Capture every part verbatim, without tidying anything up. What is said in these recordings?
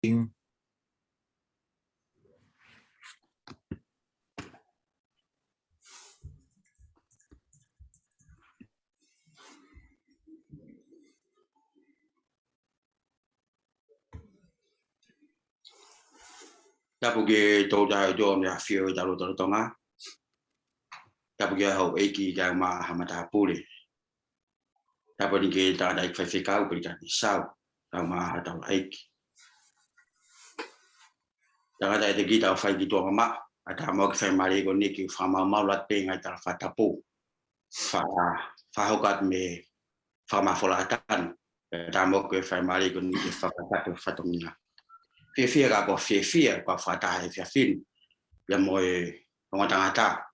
King. Tapu ki he Toutai ʻo e ʻAfio ʻi he lotolotonga. Tapu ki he houʻeiki kae ʻumaʻā ha matāpule. Tapu eni ki he tangataʻeiki faifekau, Pelikani Sau, kae ʻumaʻā ha taulaʻeiki. Tangataʻeiki, tau fai ki tuʻa mamaʻo, ʻatā muʻa ke fai mālie ko eni ke fakamaumau atu pē ngaahi tala fakatapu. Fa-, fakahoko atu mei he fakamafola ʻa Tanu. ʻAtā muʻa ke fai mālie ko eni ke fakatapu fatongia. Fiefia ka ko fiefia, kau fakataha he efiafi ni. ʻIa mo e ongo tangata.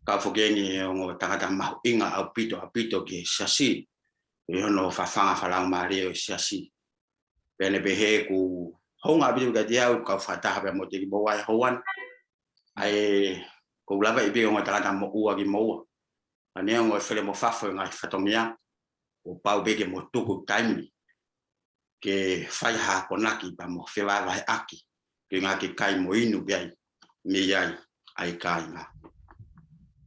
Kau foki eni e ongo tangata mahuʻinga ʻaupito, ʻaupito ki he siasi. ʻI hono fafanga fakalaumālie ʻo e siasi. Pea ne pehē ʻoku hounga ʻaupito kiate au, kau fakataha pea mo Teki Moua he houa ni. ʻA ia, ʻoku ou lava ʻi pē ongo tangata moʻua kimoua. ʻA ia neongo e fele mo fafo e ngaahi fatongia, ʻoku pau pē ke mo tuku taimi ke fai ha akonaki pea mo fevahevaheʻaki, ke ngāue ke kai mo inu pē ai, mei ai ʻa e kāinga.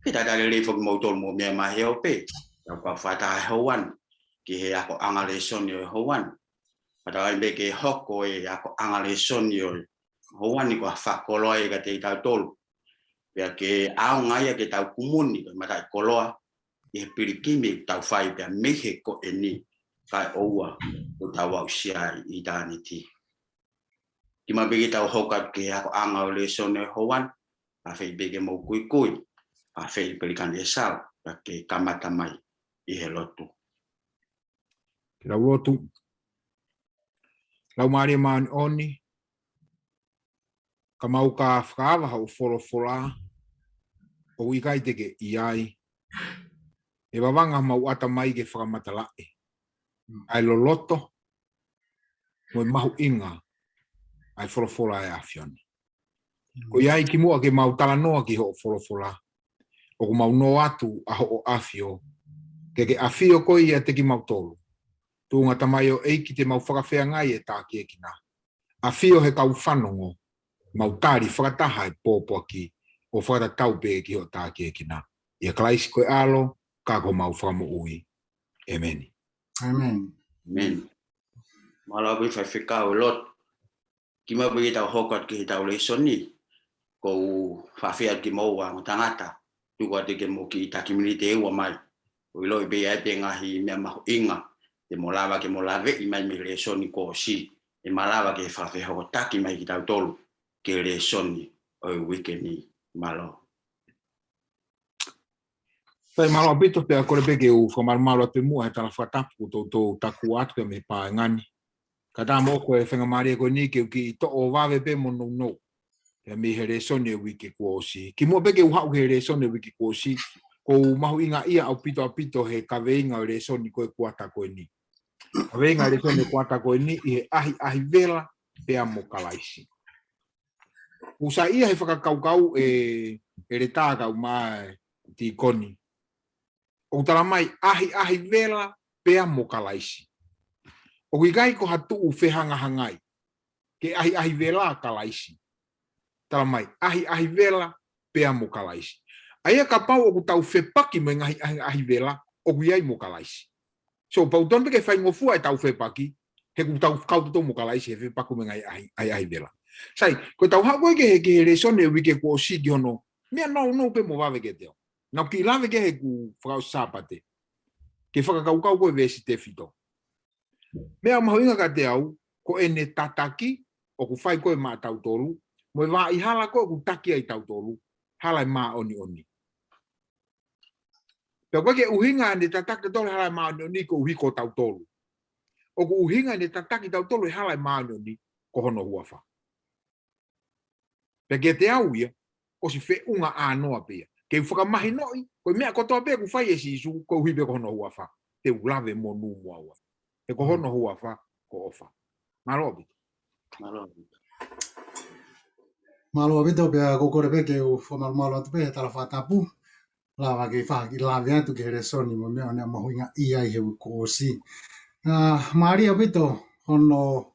Ke talitali lelei foki kimoutolu mo meʻa mai he ope, ʻa ia kau fakataha he houa ni, ki he akoʻanga lēsoni ʻo e houa ni. Fakatauange pē ke hoko e akoʻanga lēsoni ʻo e houa ni ko ha fakakoloa ia kiate kitautolu. Pea ke ʻaonga ia ke tau kumuni, ko e mataʻikoloa, ʻi he pilikimi ʻoku tau fai pea mei he ko eni, kae ʻoua kuo tau aʻusia ʻi ʻitāniti. Kimuʻa pē ke tau hoko atu ki he akoʻanga ʻo e lēsoni ʻo e houa ni, ʻafeʻi pē ke mou kuikui, ʻafeʻi Pelikani Sau, pea ke kamata mai ʻi he lotu. Ke tau lotu. Laumālie Māʻoniʻoni, ka mau ka fakaava hoʻo folofola, ʻoku ʻikai te ke ʻi ai. ʻE vavanga mau ʻatamai ke fakamatalaʻi ʻa e loloto mo e mahuʻinga ʻa e folofola ʻa e ʻAfiona. Ko ia ai kimuʻa ke mau talanoa ki hoʻo folofola, ʻoku mau nō atu ʻa hoʻo ʻAfio, ke ke ʻafio koe ʻiate kimautolu. Tuʻunga Tamai ʻo e ʻEiki, te mau fakafeangai e tākiekina. ʻAfio he kau fanongo, mau tali fakataha e pōpoaki ʻo fakatatau pē ki hoʻo tākiekina. ʻIa Kalaisi ko e ʻAlo, ka ko homau Fakamoʻui. ʻEmeni. ʻEmeni. ʻEmeni. Mālō ʻaupito faifekau e lotu. Kimuʻa pē ke tau hoko atu ki heʻetau lēsoni, ʻoku ou fakaafeʻi atu kimoua ongo tangata, tuku atu ke mo kiʻi taki miniti ʻe ua mai. ʻOku ou ʻiloʻi pē ʻe ʻi ai pē ngaahi meʻa mahuʻinga te mo lava ke mo laveʻi mai mei he lēsoni kuo ʻosi, ʻe malava ke fakafehokotaki mai kitautolu ki he lēsoni ʻo e uike ni. Mālō. Sai, mālō ʻaupito, pea kole pē ke u fakamalumalu atu pē muʻa he tala fakatapu kuo toutou takua atu pē mei he paenga ni. Kae ʻatā mo e faingamālie ko eni ke u kiʻi toʻo vave pē mo nounou pē mei he lēsoni ʻo e uike kuo ʻosi. Kimuʻa pē ke u haʻu ki he lēsoni ʻo e uike kuo ʻosi, ʻoku ou mahuʻingaʻia ʻaupito ʻaupito he kaveinga ʻo e lēsoni ko e kuata ko eni. Kaveinga ʻo e lēsoni ʻo e kuata ko eni, ʻi he ʻahiʻahi vela pea mo Kalaisi. ʻOku ou saiʻia he fakakaukau ʻe, ʻe Leta kae ʻumaʻā e tīkoni. ʻOku tala mai ʻahiʻahi vela pea mo Kalaisi. ʻOku ʻikai ko ha tuʻu fehangahangai ke ʻahiʻahi vela Kalaisi. Tala mai ʻahiʻahi vela pea mo Kalaisi. ʻA ia kapau ʻoku tau fepaki mo e ngaahi ʻahiʻahi vela, ʻoku ʻi ai mo Kalaisi. So, pau tonu pē ke faingofua ʻetau fepaki, he ʻoku tau kau toutou mo Kalaisi he fepaki mo e ngaahi ʻahiʻahi vela. Sai, ko ʻetau haʻu ko ē ki he, ki he lēsoni ʻo e uike kuo ʻosi ki hono meʻa nounou pē mo vave kiate au. Naʻá ku kiʻi lave ki ai heʻeku fakaʻosi Sāpate, ke fakakaukau ko e veesi tefito. Meʻa mahuʻinga kiate au, ko ʻene tataki ʻoku fai ko ē maʻatautolu, mo e vaʻa hala ko ē ʻoku taki ai kitautolu, hala ʻo e māʻoniʻoni. Pea ʻoku ʻikai ke ʻuhinga ʻene tataki kitautolu he hala ʻo e māʻoniʻoni koeʻuhi ko kitautolu. ʻOku ʻuhinga ʻene tataki kitautolu he hala ʻo e māʻoniʻoni ko hono huafa. Pea kiate au ia, ʻosi feʻunga ʻānoa pē ia. Ke u fakamahinoʻi, ko e meʻa kotoa pē ʻoku fai ʻe Sīsū, koeʻuhi pē ko hono huafa. Te u lave monū mo au ai. He ko hono huafa, ko ʻofa. Mālō ʻaupito. Mālō ʻaupito. Mālō ʻaupito, pea ʻoku ou kole pē ke u fakamalumalu atu pē he tala fakatapu. Lava ke fai ha kiʻi lave atu ki he lēsoni mo e meʻa ʻoku ne mahuʻingaʻia ai he uike kuo ʻosi. ʻA, mālie ʻaupito hono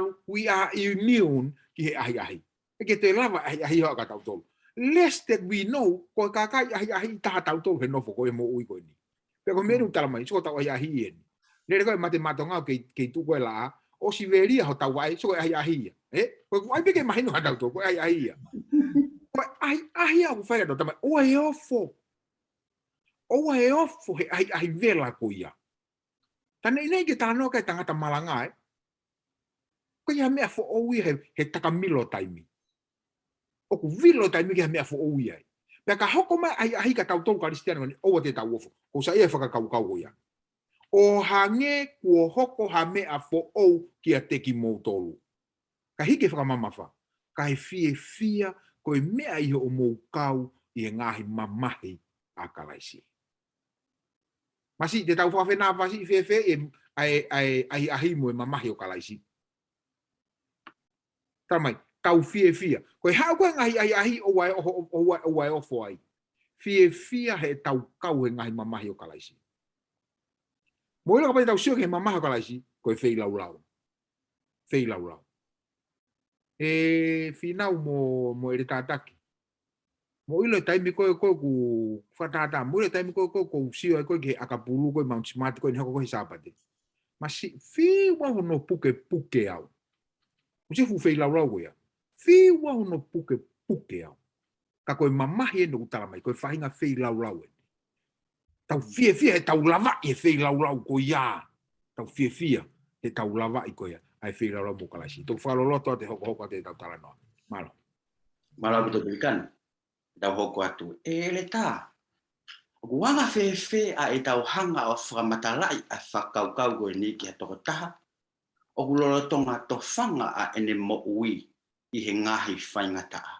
malu, we are immune ki he ʻahiʻahi. ʻIkai ke toe lava ʻahiʻahi ia ʻo aʻu kia tautolu. Lest that we know, ko e kakai ʻahiʻahi taha tautolu he nofo ko e moʻui ko eni. Pea ko e meʻa ʻoku tala mai, sio ko hotau ʻahiʻahi eni. Lele ko e mate matonga kei, kei tuku e laʻā, ʻosi velia hotau vaʻe, sio ko e ʻahiʻahi ia. Ē? Ko e kuo ʻai pē ke mahino kia tautolu, ko e ʻahiʻahi ia. Ko e ʻahiʻahi ʻoku fai atu, tamai, ʻoua ʻe ofo. ʻOua ʻe ofo he ʻahiʻahi vela ko ia. Tane ine ke talanoa ki ai e tangata malanga, ē. Ko ia meʻa foʻou ia he, he takamilo taimi. ʻOku vilo taimi ki ha meʻa foʻou ia ai. Pea ka hoko mai ʻahiʻahi kia tautolu Kalisitiane ko eni, ʻoua te tau ofo. Ko e saiʻia e fakakaukau ko ia. ʻO hangē kuo hoko ha meʻa foʻou kiate kimoutolu. Ka hiki e fakamamafa, ka e fiefia ko e meʻa ʻi hoʻomou kau ʻi he ngaahi mamahi ʻa Kalaisi. Masiʻi, te tau fakafenāvasi fēfē ʻi he, ʻa e, ʻa e, ʻahiʻahi mo e mamahi ʻo Kalaisi. Tamai, tau fiefia. Ko e haʻu ko ē ngaahi ʻahiʻahi ʻoua ʻe, ʻo, ʻo, ʻoua ʻe, ʻoua ʻe ofo ai. Fiefia heʻetau kau he ngaahi mamahi ʻo Kalaisi. Mou ʻilo kapau te tau sio ki he mamahi ʻo Kalaisi, ko e feilaulau. Feilaulau. ʻE Fīnau mo, mo ʻEletā Taki. Mou ʻilo e taimi ko ē ʻoku fakatātā. Mou ʻilo e taimi ko ē ʻoku ou sio ai ko ē ki he ʻakapulu ko ē Mount Smart ko ē ʻi he hoko ko ē he Sāpate. Masiʻi, fiu au hono pukepuke au. ʻOsi e fuʻu feilaulau ko ia. Fiu au hono pukepuke au. Ka ko e mamahi eni ʻoku tala mai, ko e faʻahinga feilaulau eni. Tau fiefia heʻetau lavaʻi e feilaulau ko ia. Tau fiefia heʻetau lavaʻi ko ia ʻa e feilaulau mo Kalaisi. Tau fakaloloto atu e hokohoko atu ʻetau talanoa. Mālō. Mālō ʻaupito Pelikani. Tau hoko atu. ʻEletā, ʻoku anga fēfē ʻa ʻetau hanga ʻo fakamatalaʻi ʻa e fakakaukau ko eni ki ha tokotaha ʻoku lolotonga tofanga ʻa ʻene moʻui ʻi he ngaahi faingataʻa?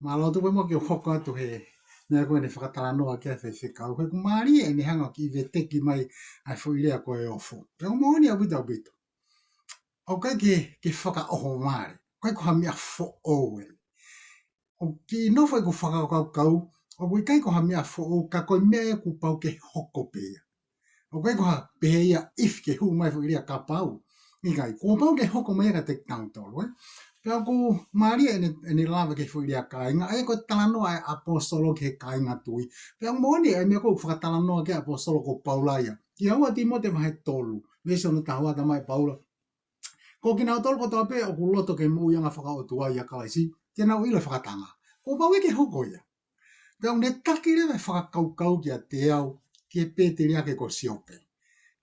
Mālō, tuku muʻa ke u hoko atu he meʻa ko eni fakatalanoa ki ai Faifekau. He ʻoku mālie ʻene hanga ʻo kiʻi veteki mai ʻa e foʻi lea ko e ofo. Pea ʻoku moʻoni ʻaupito ʻaupito. ʻOku ʻikai ke, ke fakaʻohovale. ʻOku ʻikai ko ha meʻa foʻou eni. ʻOku kiʻi nofo ʻeku fakakaukau, ʻoku ʻikai ko ha meʻa foʻou ka ko e meʻa ia kuo pau ke hoko pē ia. ʻOku ʻikai ko ha pehē ia if ke hū mai foʻi lea kapau. ʻIkai, kuo pau ke hoko mai ia kiate kitautolu, ē. Pea ʻoku mālie ʻene, ʻene lave ki he foʻi lea kāinga, ʻa ia ko e talanoa ʻa e ʻaposetolo ki he kāinga tui. Pea ʻoku moʻoni ʻa e meʻa ko ē ʻoku fakatalanoa ki ai e ʻaposetolo ko Paula ia. ʻI he ua Tīmote vahe tolu, veesi hono taha ua, talamai ʻe Paula, ko kinautolu kotoa pē ʻoku loto ke moʻui anga fakaʻotua ʻia Kalaisi, te nau ʻilo e fakatanga. Kuo pau ia ke hoko ia. Pea ʻoku ne taki leva e fakakaukau kiate au ki he pēteliake ko Siope.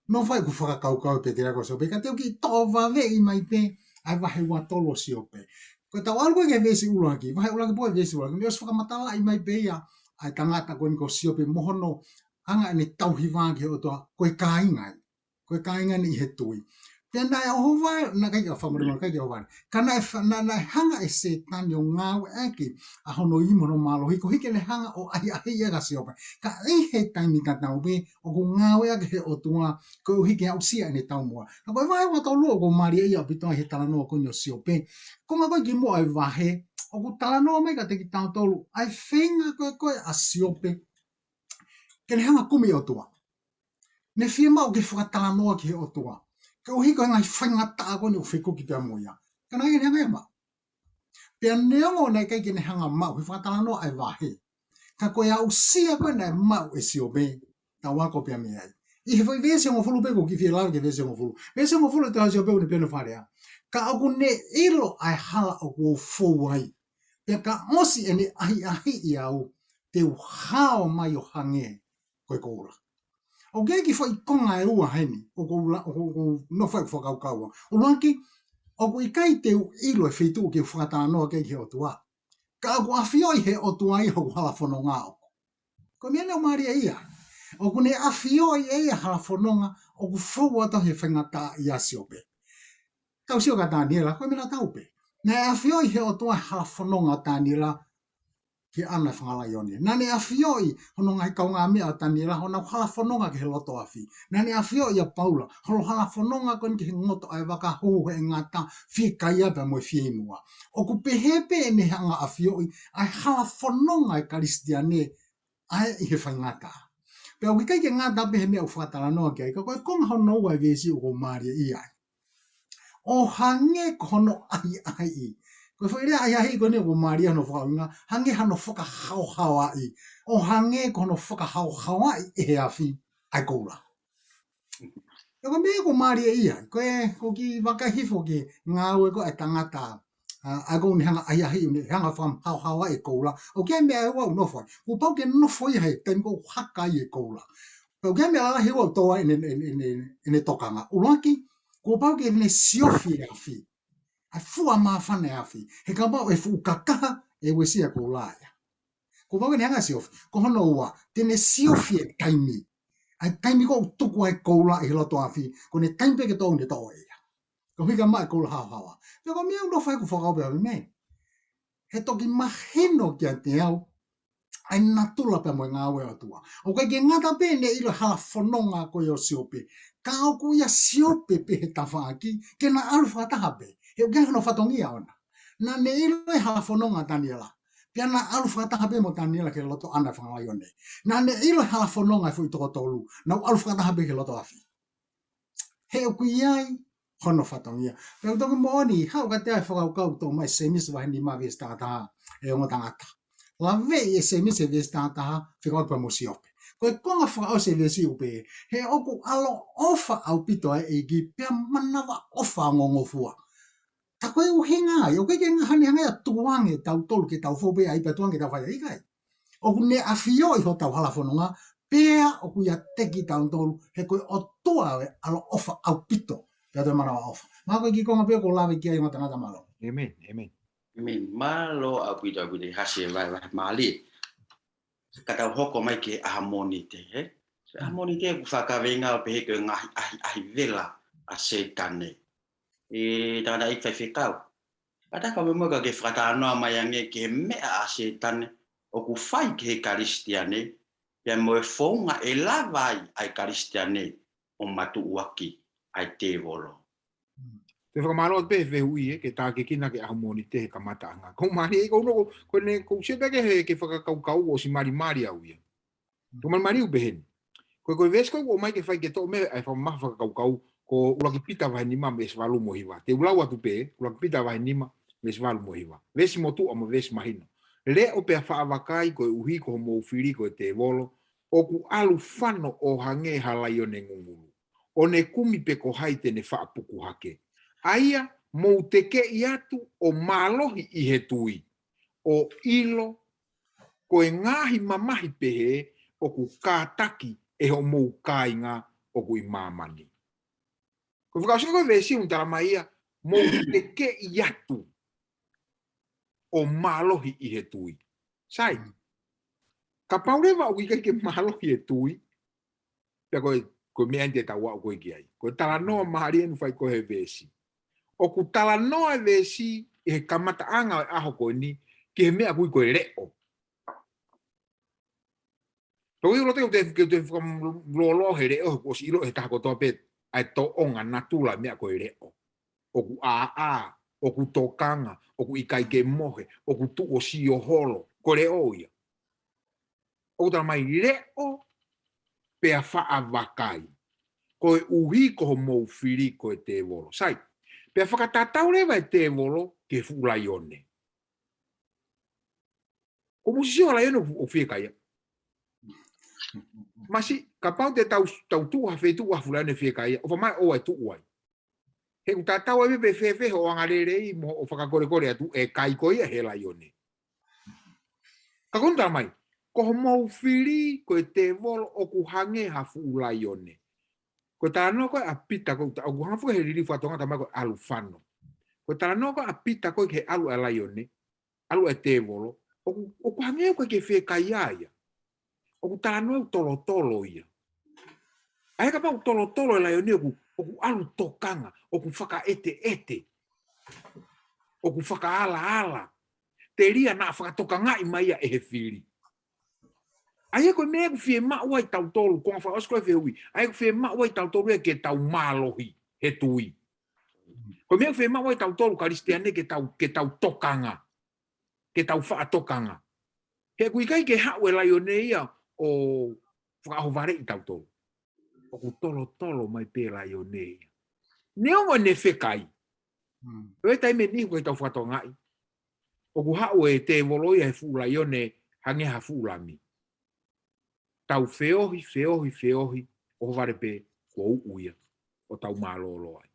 Nofo ʻeku fakakaukau he pēteliake ko Siope, ka te u kiʻi toʻo vaveʻi mai pē ʻa e vahe ua tolu ʻo Siope. Ko ʻetau ʻalu ko ē ki he veesi ʻuluaki, vahe ʻuluaki pē ko e veesi ʻuluaki, ne ʻosi fakamatalaʻi mai pē ia ʻa e tangata ko eni ko Siope mo hono anga ʻene tauhi vā ki he ʻOtua, ko e kāinga ia. Ko e kāinga eni ʻi he tui. Pea naʻe ʻohovale, naʻe ʻikai ke fakamolemole, ʻikai ke ʻohovale. Ka naʻe fa-, na-, naʻe hanga ʻe Sētane ʻo ngāueʻaki ʻa hono ivi mo hono mālohi, koeʻuhi ke ne hanga ʻo ʻahiʻahiʻi ʻa Siope. Ka ʻi he taimi tatau pē, ʻoku ngāueʻaki ʻe he ʻOtua, koeʻuhi ke aʻusia ʻene taumuʻa. Ka ko e vahe ua tolu ʻoku mālie ia ʻaupito ai he talanoa ko eni ʻo Siope. Konga ko ē kimuʻa e vahe, ʻoku talanoa mai kiate kitautolu ʻa e feinga ko ē ko ē ʻa Siope ke ne hanga ʻo kumi e ʻOtua. Ne fiemaʻu ke fakatalanoa ki he ʻOtua. Koeʻuhi ko e ngaahi faingataʻa ko eni ʻoku fekuki pea mo ia. Ka naʻe ʻikai ke ne hanga ia ʻo maʻu. Pea neongo naʻe ʻikai ke ne hanga ʻo maʻu he fakatalanoa ʻa e vahe, ka ko e aʻusia ko ē naʻe maʻu ʻe Siope, tau ako pea mei ai. ʻI he foʻi veesi hongofulu pē, ʻoku ou kiʻi fie lave ki he veesi hongofulu. Veesi hongofulu ʻoku tala ʻe Siope ʻoku ne pehē hono fakalea: Ka ʻoku ne ʻilo ʻa e hala ʻoku ou fou ai. Pea ka ʻosi ʻene ʻahiʻahiʻi au, te u hao mai ʻo hangē ko e koula. ʻOku ʻi ai e kiʻi foʻi konga ʻe ua heni, ʻoku ou la-, ʻoku, ʻoku ou nofo ai ʻo fakakaukau. ʻUluaki, ʻoku ʻikai te u ʻilo e feituʻu ke u fakatalanoa ki ai ki he ʻOtua. Ka ʻoku ʻafioʻi ʻe he ʻOtua ia hoku hala fononga ʻoku. Ko e meʻa naʻe mālie ia. ʻOku ne ʻafioʻi ʻe ia e hala fononga ʻoku fou atu he faingataʻa ʻia Siope. Tau sio kia Taniela, ko e meʻa tatau pē. Naʻe ʻafioʻi ʻe he ʻOtua e hala fononga ʻo Taniela ki he ʻana e fanga laione. Naʻa ne ʻafioʻi hono ngaahi kaungāmeʻa ʻo Taniela, honau hala fononga ki he loto afi. Naʻa ne ʻafioʻi ʻa Paula, hono hala fononga ko eni ki he ngoto ʻa e vaka, hū he ngata, fiekaia pea mo e fieinua. ʻOku pehē pē ʻene hanga ʻo ʻafioʻi ʻa e hala fononga ʻa e Kalisitiane ʻa ē ʻi he faingataʻa. Pea ʻoku ʻikai ke ngata pē he meʻa ʻoku fakatalanoa ki ai, ka ko e konga hono ua e veesi ʻoku mālie ia ai. ʻO hangē ko hono ʻahiʻahiʻi. Ko e foʻi lea ʻahiʻahiʻi ko eni ʻoku mālie hono fakaʻuhinga, hangē hano fakahaohaoaʻi. ʻO hangē ko hono fakahaohaoaʻi ʻe he afi ʻa e koula. Pea ko e meʻa ʻoku mālie ia ai, ko e, ʻoku ou kiʻi vakai hifo ki he ngāue ko ē ʻa e tangata, ʻa, ʻa ko ʻene hanga ʻahiʻahi, ʻene hanga fakahaohaoa e koula. ʻOku ʻi ai e meʻa ʻe ua ʻoku nofo ai. Kuo pau ke nofo ia he taimi ko ē ʻoku haka ai e koula. Pea ʻoku ʻi ai e meʻa lalahi ʻe ua ʻoku tō ai ʻene, ʻene, ʻene, ʻene tokanga. ʻUluaki, kuo pau ke ne siofi e afi. ʻA e fua māfana e afi. He kapau ʻe fuʻu kakaha ʻe uesia e koula ia. Kuo pau ke ne hanga siofi. Ko hono ua, te ne siofi e taimi. ʻA e taimi ko ē ʻoku tuku ai e koula ʻi he loto afi. Ko ʻene taimi pē ke tō ʻoku ne tō ia. Ko e hika mai e koula haohaoa. Pea ko e meʻa ʻoku nofo ai ʻeku fakaʻosi pē ʻa e meʻa. He toki mahino kiate au ʻa e natula pea mo e ngāue ʻa e ʻOtua. ʻOku ʻikai ke ngata pē ʻene ʻilo e hala fononga ko ē ʻo Siope. Ka ʻoku ʻia Siope pē he tafaʻaki, ke na ʻalu fakataha pē. He ʻoku ʻi ai hano fatongia ʻoʻona. Naʻa ne ʻilo e hala fononga ʻa Taniela. Pea na ʻalu fakataha pē mo Taniela ki he loto ʻana e fanga laione. Naʻa ne ʻilo e hala fononga e foʻi toko tolu. Nau ʻalu fakataha pē ki he loto afi. He ʻoku ʻi ai hono fatongia. Pea ʻoku toki moʻoni, haʻu kiate au e fakakaukau ʻoku toʻo mai Sēmisi vahe nima veesi taha taha, e ongo tangata. Laveʻi ʻe Sēmisi e veesi taha taha, fekauʻaki pea mo Siope. Ko e konga fakaʻosi e veesi ʻoku pehē, he ʻoku ʻaloʻofa ʻaupito ʻa e ʻEiki, pea manavaʻofa ongongofua. Tā ko e ʻuhinga ia, ʻoku ʻikai ke ngata ʻene hanga ia ʻo tukuange tautolu ke tau fou pē ai pea tukuange ke tau fai ai, ʻikai. ʻOku ne ʻafioʻi hotau hala fononga, pea ʻoku ʻiate kitautolu, he ko e ʻOtua ʻoku ʻaloʻofa ʻaupito, pea toe manavaʻofa. Mahalo ko e kiʻi konga pē ʻoku ou lave ki ai ongo tangata, mālō. ʻĒmeni, ʻēmeni. ʻĒmeni. Mālō ʻaupito, ʻaupito, Hasi, e vahevahe mālie. Ka tau hoko mai ki he ʻaho Mōnite, he? Ko e ʻaho Mōnite ʻoku fakakaveinga ʻo pehē ko e ngaahi ʻahiʻahi vela ʻa Sētane. ʻE tangataʻeiki faifekau. Kātaki muʻa ka ke fakatalanoa mai ange ki he meʻa ʻa Sētane ʻoku fai ki he Kalisitiane, pea mo e founga ʻe lava ai ʻa e Kalisitiane ʻo matuʻuaki ʻa e tēvolo. Te fakamālō atu pē he fehuʻi, ē, ke tākiekina ki he ʻaho Mōnite he kamataʻanga. Ko e mālie, ʻoku ou nofo, ko ʻene, ʻoku ou sio pē ki he, ki he fakakaukau ʻosi malimali au ia. Ko e malimali ʻoku pehē ni. Ko e, ko e veesi ko ē ʻoku ʻomai ke fai ke toʻo mei ai e fakamaha fakakaukau, ko ʻuluaki Pita vahe nima veesi valu mo e hiva. Te u lau atu pē, ʻuluaki Pita vahe nima veesi valu mo e hiva. Veesi motuʻa mo e veesi mahino. Leʻo pea faʻa vakai koeʻuhi ko homou fili ko e tēvolo, ʻoku ʻalu fano ʻo hangē ha laione ngungulu. ʻO ne kumi pe ko hai te ne faʻa puku hake. ʻA ia, mou tekeʻi atu ʻo mālohi ʻi he tui, ʻo ʻilo ko e ngaahi mamahi pehē ʻoku kātaki ʻe hoʻomou kāinga ʻoku ʻi māmani. Ko e fakaʻosinga ko e veesi ʻoku ne talamai ia, mou tekeʻi atu ʻo mālohi ʻi he tui. Sai, kapau leva ʻoku ʻikai ke mālohi e tui, pea ko e, ko e meʻa eni te tau aʻu ko ē ki ai. Ko e talanoa mālie ʻoku fai ko ē he veesi. ʻOku talanoa e veesi ʻi he kamataʻanga ʻo e ʻaho ko eni, ki he meʻa ʻoku ui ko e leʻo. Pea ʻoku ou loto ke u toe, ke u toe fakalōloa he leʻo, he kuo ʻosi ʻilo ʻe he taha kotoa pē ʻa e tōʻonga natula e meʻa ko e leʻo. ʻOku ʻāʻā, ʻoku tokanga, ʻoku ʻikai ke mohe, ʻoku tuʻu ʻo sio holo, ko e leʻo ia. ʻOku talamai leʻo pea faʻa vakai, koeʻuhi ko homou fili ko e tēvolo. Sai, pea fakatatau leva e tēvolo ki he fuʻu laione. Ko mou sio laione ʻoku, ʻoku fiekaia. Masi, kapau te tau, tau tuʻu ha feituʻu ʻa e fuʻu laione fiekaia, ʻofa mai ʻoua ʻe tuʻu ai. He ʻoku tatau ai pē pe fēfē hoʻo angalelei mo hoʻo fakakolekole atu, ʻe kai koe ia ʻe he laione. Ka ʻoku ne talamai, ko homou fili ko e tēvolo ʻoku hangē ha fuʻu laione. Ko e talanoa ko ē ʻa Pita ko ē, ʻoku hanga foki he liliu fakatonga talamai ko e ʻalu fano. Ko e talanoa ko ē ʻa Pita ko ē ki he ʻalu ʻa e laione, ʻalu ʻa e tēvolo, ʻoku, ʻoku hangē ʻoku ʻikai ke fiekaia ia. ʻOku talanoa ʻoku tolotolo ia. ʻA ia kapau ʻoku tolotolo e laione ʻoku, ʻoku ʻalu tokanga, ʻoku fakaʻeteʻete, ʻoku fakaalaala. Telia naʻa fakatokangaʻi mai ia ʻe he fili. ʻA ia ko e meʻa ʻoku fiemaʻu ai tautolu, konga fakaʻosi ko ē fehuʻi. ʻA ia ʻoku fiemaʻu ai tautolu ia ke tau mālohi he tui. Ko e meʻa ʻoku fiemaʻu ai tautolu Kalisitiane ke tau, ke tau tokanga. Ke tau faʻa tokanga. He ʻoku ʻikai ke haʻu e laione ia ʻo fakaʻohovaleʻi tautolu. ʻOku tolotolo mai pē laione ia. Neongo ʻene fekai. Mm. ʻI he taimi ʻe niʻihi ʻoku ʻikai tau fakatokangaʻi. ʻOku haʻu e tēvolo ia he fuʻu laione hangē ha fuʻu lami. Tau feohi, feohi, feohi, ʻohovale pē kuo uʻu ia, ʻo tau mālōlō ai.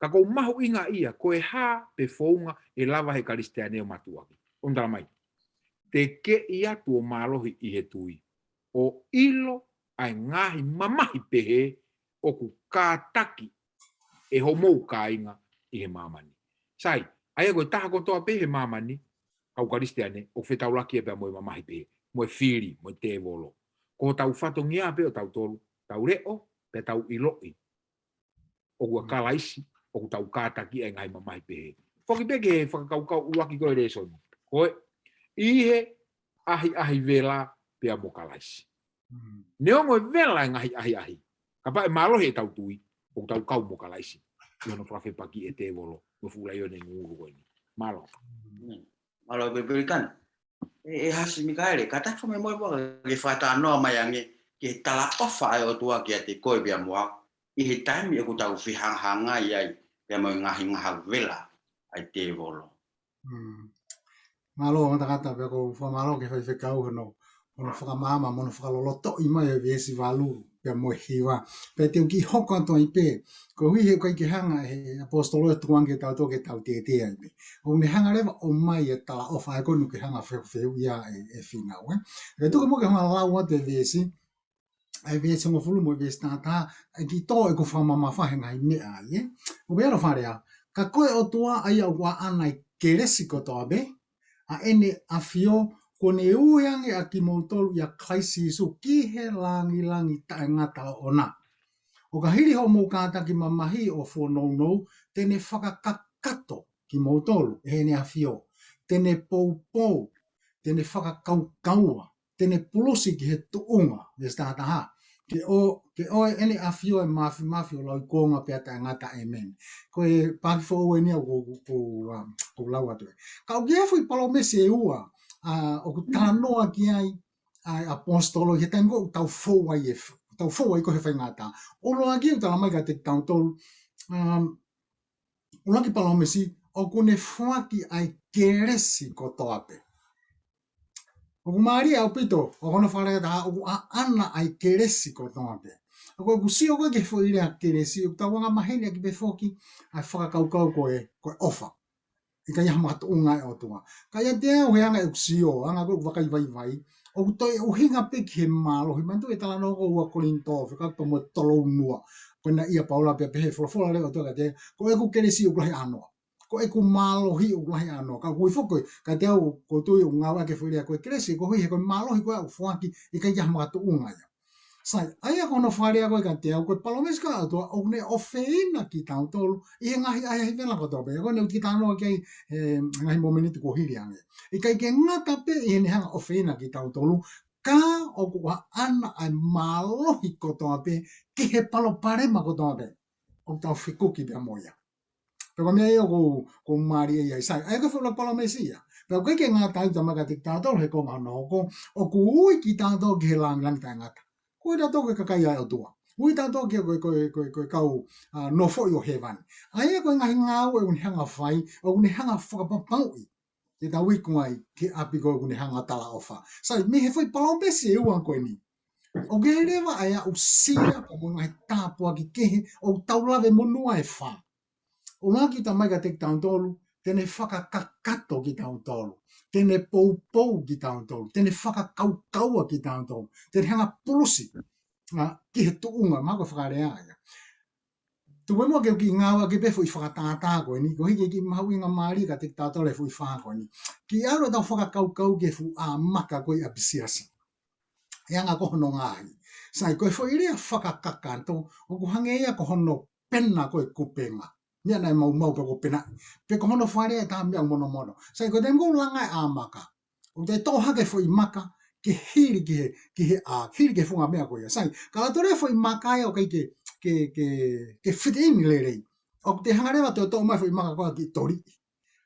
Ka ʻoku ou mahuʻingaʻia, ko e hā pē founga ʻe lava he Kalisitiane ʻo mātuʻaki. ʻOku tala mai. Tekeʻi atu ʻo mālohi ʻi he tui. ʻO ʻilo ʻa e ngaahi mamahi pehē ʻoku kātaki ʻe homou kāinga ʻi he māmani. Sai, ʻa ia ko e taha kotoa pē he māmani, kau Kalisitiane, ʻoku fetaulaki ia pea mo e mamahi pehē, mo e fili, mo e tēvolo. Ko hotau fatongia pē ʻo tautolu, tau leʻo, pea tau ʻiloʻi. ʻOku ʻa Kalaisi, ʻoku tau kātaki ʻa e ngaahi mamahi pehē. Foki pē ki he fakakaukau ʻuluaki ko e lēsoni. Ko e, ʻi he ʻahiʻahi vela pea mo Kalaisi. Neongo e vela e ngaahi ʻahiʻahi. Kapau ʻe mālohi ʻetau tui, ʻoku tau kau mo Kalaisi. ʻI hono fakafepaki e tēvolo, mo e fuʻu laione ngungulu ko eni. Mālō. Mālō pē Pelikani. ʻE, ʻe Hasi Mikaele, kātaki fakamolemole muʻa ke fakatalanoa mai ange, ki he talaʻofa ʻa e ʻOtua kiate koe pea mo au, ʻi he taimi ʻoku tau fehangahangai ai, pea mo e ngaahi ngahau vela ʻa e tēvolo. Mālō, matakata pea ʻoku ou fakamālō ki he faifekau hono, hono fakamaama, mo hono fakalolotoʻi mai e veesi valu, pea mo e hiva. Pea te u kiʻi hoko atu ai pē, koeʻuhi he ʻoku ʻikai ke hanga he ʻaposetolo ʻo tukuange kitautolu ke tau tētē ai pē. ʻOku ne hanga leva ʻo ʻomai e talaʻofa ʻa ia ko eni ke hanga fefeu ia e, e fīnau, ē. Pea tuku muʻa ke u hanga lau atu e veesi, ʻa e veesi hongofulu mo e veesi tahataha, ʻa e kiʻi tō ʻeku fakamamafa he ngaahi meʻa ai, ē. ʻOku pehē hono fakalea, ka ko e ʻOtua ʻa ia ʻoku ʻaʻana ʻa e kelesi kotoa pē, ʻa ʻene ʻafio, kuo ne ui ange ʻa kimoutolu ʻia Kalaisi Sīsū ki he langilangi taʻengata ʻoʻona. ʻO ka hili hoʻomou kātaki mamahi ʻo fuonounou, te ne fakakakato kimoutolu ʻe heʻene ʻafio, te ne poupou, te ne fakakaukaua, te ne pulusi ki he tuʻunga, veesi tahataha. Ke ʻo, ke ʻo ʻene ʻafio ʻe māfimafi ʻo lauikuonga pea taʻengata, ʻēmeni. Ko e paaki foʻou eni ʻoku, ʻoku, ʻoku, um, ʻoku lau atu ē. Ka ʻoku ʻi ai e foʻi palōmesi ʻe ua, ʻa, ʻoku talanoa ki ai ʻa e ʻaposetolo, he taimi ko ē ʻoku tau fou ai e f-, tau fou ai ko ē he faingataʻa. ʻUluaki ʻoku tala mai kiate kitautolu, um, ʻuluaki palōmesi, ʻoku ne foaki ʻa e kelesi kotoa pē. ʻOku mālie ʻaupito, ʻoku hono fakalea ʻe taha, ʻoku ʻaʻana ʻa e kelesi kotoa pē. ʻOku ou sio ko ē ki he foʻi lea kelesi, ʻoku tau anga maheni ʻaki pē foki, ʻa e fakakaukau ko e, ko e ʻofa. ʻIkai ha makatuʻunga ʻa e ʻOtua. Ka ʻiate au he anga ʻeku sio, anga ko ē ʻeku vakai vaivai, ʻoku toe ʻuhinga pē ki he mālohi, manatuʻi e talanoa ko ē ua Kolinitō, fekauʻaki pea mo e tolu noa. Ko ena ia Paula pea pehē folofola leva ʻa e ʻOtua kiate ia, ko ʻeku kelesi ʻoku lahi ʻānoa. Ko ʻeku mālohi ʻoku lahi ʻānoa. Ka ʻoku ʻi ai foki, kiate au ʻoku ou tui ʻoku ngāueʻaki e foʻi lea ko e kelesi, koeʻuhi he ko e mālohi ko ē ʻoku foaki, ʻikai ke ʻi ai ha makatuʻunga ia. Sai, ʻa ia ko hono fakalea ko ē kiate au, ko e palōmesi ko ē ʻa e ʻOtua, ʻoku ne ʻofeina kitautolu, ʻi he ngaahi ʻahiʻahi vela kotoa pē, ko eni ʻoku kiʻi talanoa ki ai, he ngaahi mōmeniti kuo hili ange. ʻIkai ke ngata pē ʻi heʻene hanga ʻofeina kitautolu, ka ʻoku ʻaʻana ʻa e mālohi kotoa pē, ki he palopalema kotoa pē, ʻoku tau fekuki pea mo ia. Pea ko e meʻa ia ʻoku, ʻoku mālie ia ʻi sai. ʻA ia ko e foʻi ʻuluaki palōmesi ia. Pea ʻoku ʻikai ke ngata ai, tala mai kiate kitautolu he konga hono hoko, ʻoku ui kitautolu ki he langilangi taʻengata. Ko kitautolu ko e kakai ʻa e ʻOtua. Ui kitautolu ki he ko e, ko e, ko e, ko e kau, ʻa, nofoʻi ʻo hēvani. ʻA ia ko e ngaahi ngāue ʻoku ne hanga fai, ʻoku ne hanga fakapapauʻi ke tau iku ai ki he ʻapi ko ē ʻoku ne hanga talaʻofa. Sai, mei he foʻi palōmesi ʻe ua ko eni, ʻoku ʻi ai leva ʻa e aʻusia pea mo e ngaahi tāpuaki kehe, ʻoku tau lave monū ai ʻe fā. ʻUluaki tala mai kiate kitautolu, te ne fakakakato kitautolu, te ne poupou kitautolu, te ne fakakaukaua kitautolu, te ne hanga pulusi, ʻa, ki he tuʻunga, mahalo ko e fakalea ia. Tuku muʻa ke u kiʻi ngāueʻaki pē foʻi fakatātā ko eni, koeʻuhi ke kiʻi mahuʻinga mālie kiate kitautolu e foʻi fā ko eni. Kiʻi ʻalu ʻetau fakakaukau ki he fuʻu ʻā maka ko ē ʻi ʻapisiasi. ʻI he anga ko hono ngaahi. Sai, ko e foʻi lea fakakakato, ʻoku hangē ia ko hono pena ko e kupenga. Meʻa naʻe maumau pea kuo penaʻi. Pe ko hono fakalea ʻe taha, meʻa monomono. Sai, ko e taimi ko ē ʻoku langa ai e ʻā maka, ʻoku toe toʻo hake e foʻi maka, ke hili ki he, ki he ʻā, hili ki he funga meʻa ko ia. Sai, ka ʻalu atu leva e foʻi maka ia ʻoku ʻikai ke, ke, ke, ke fit in lelei, ʻoku te hanga leva ʻo toe toʻo mai e foʻi maka ko ia ʻo kiʻi toliʻi.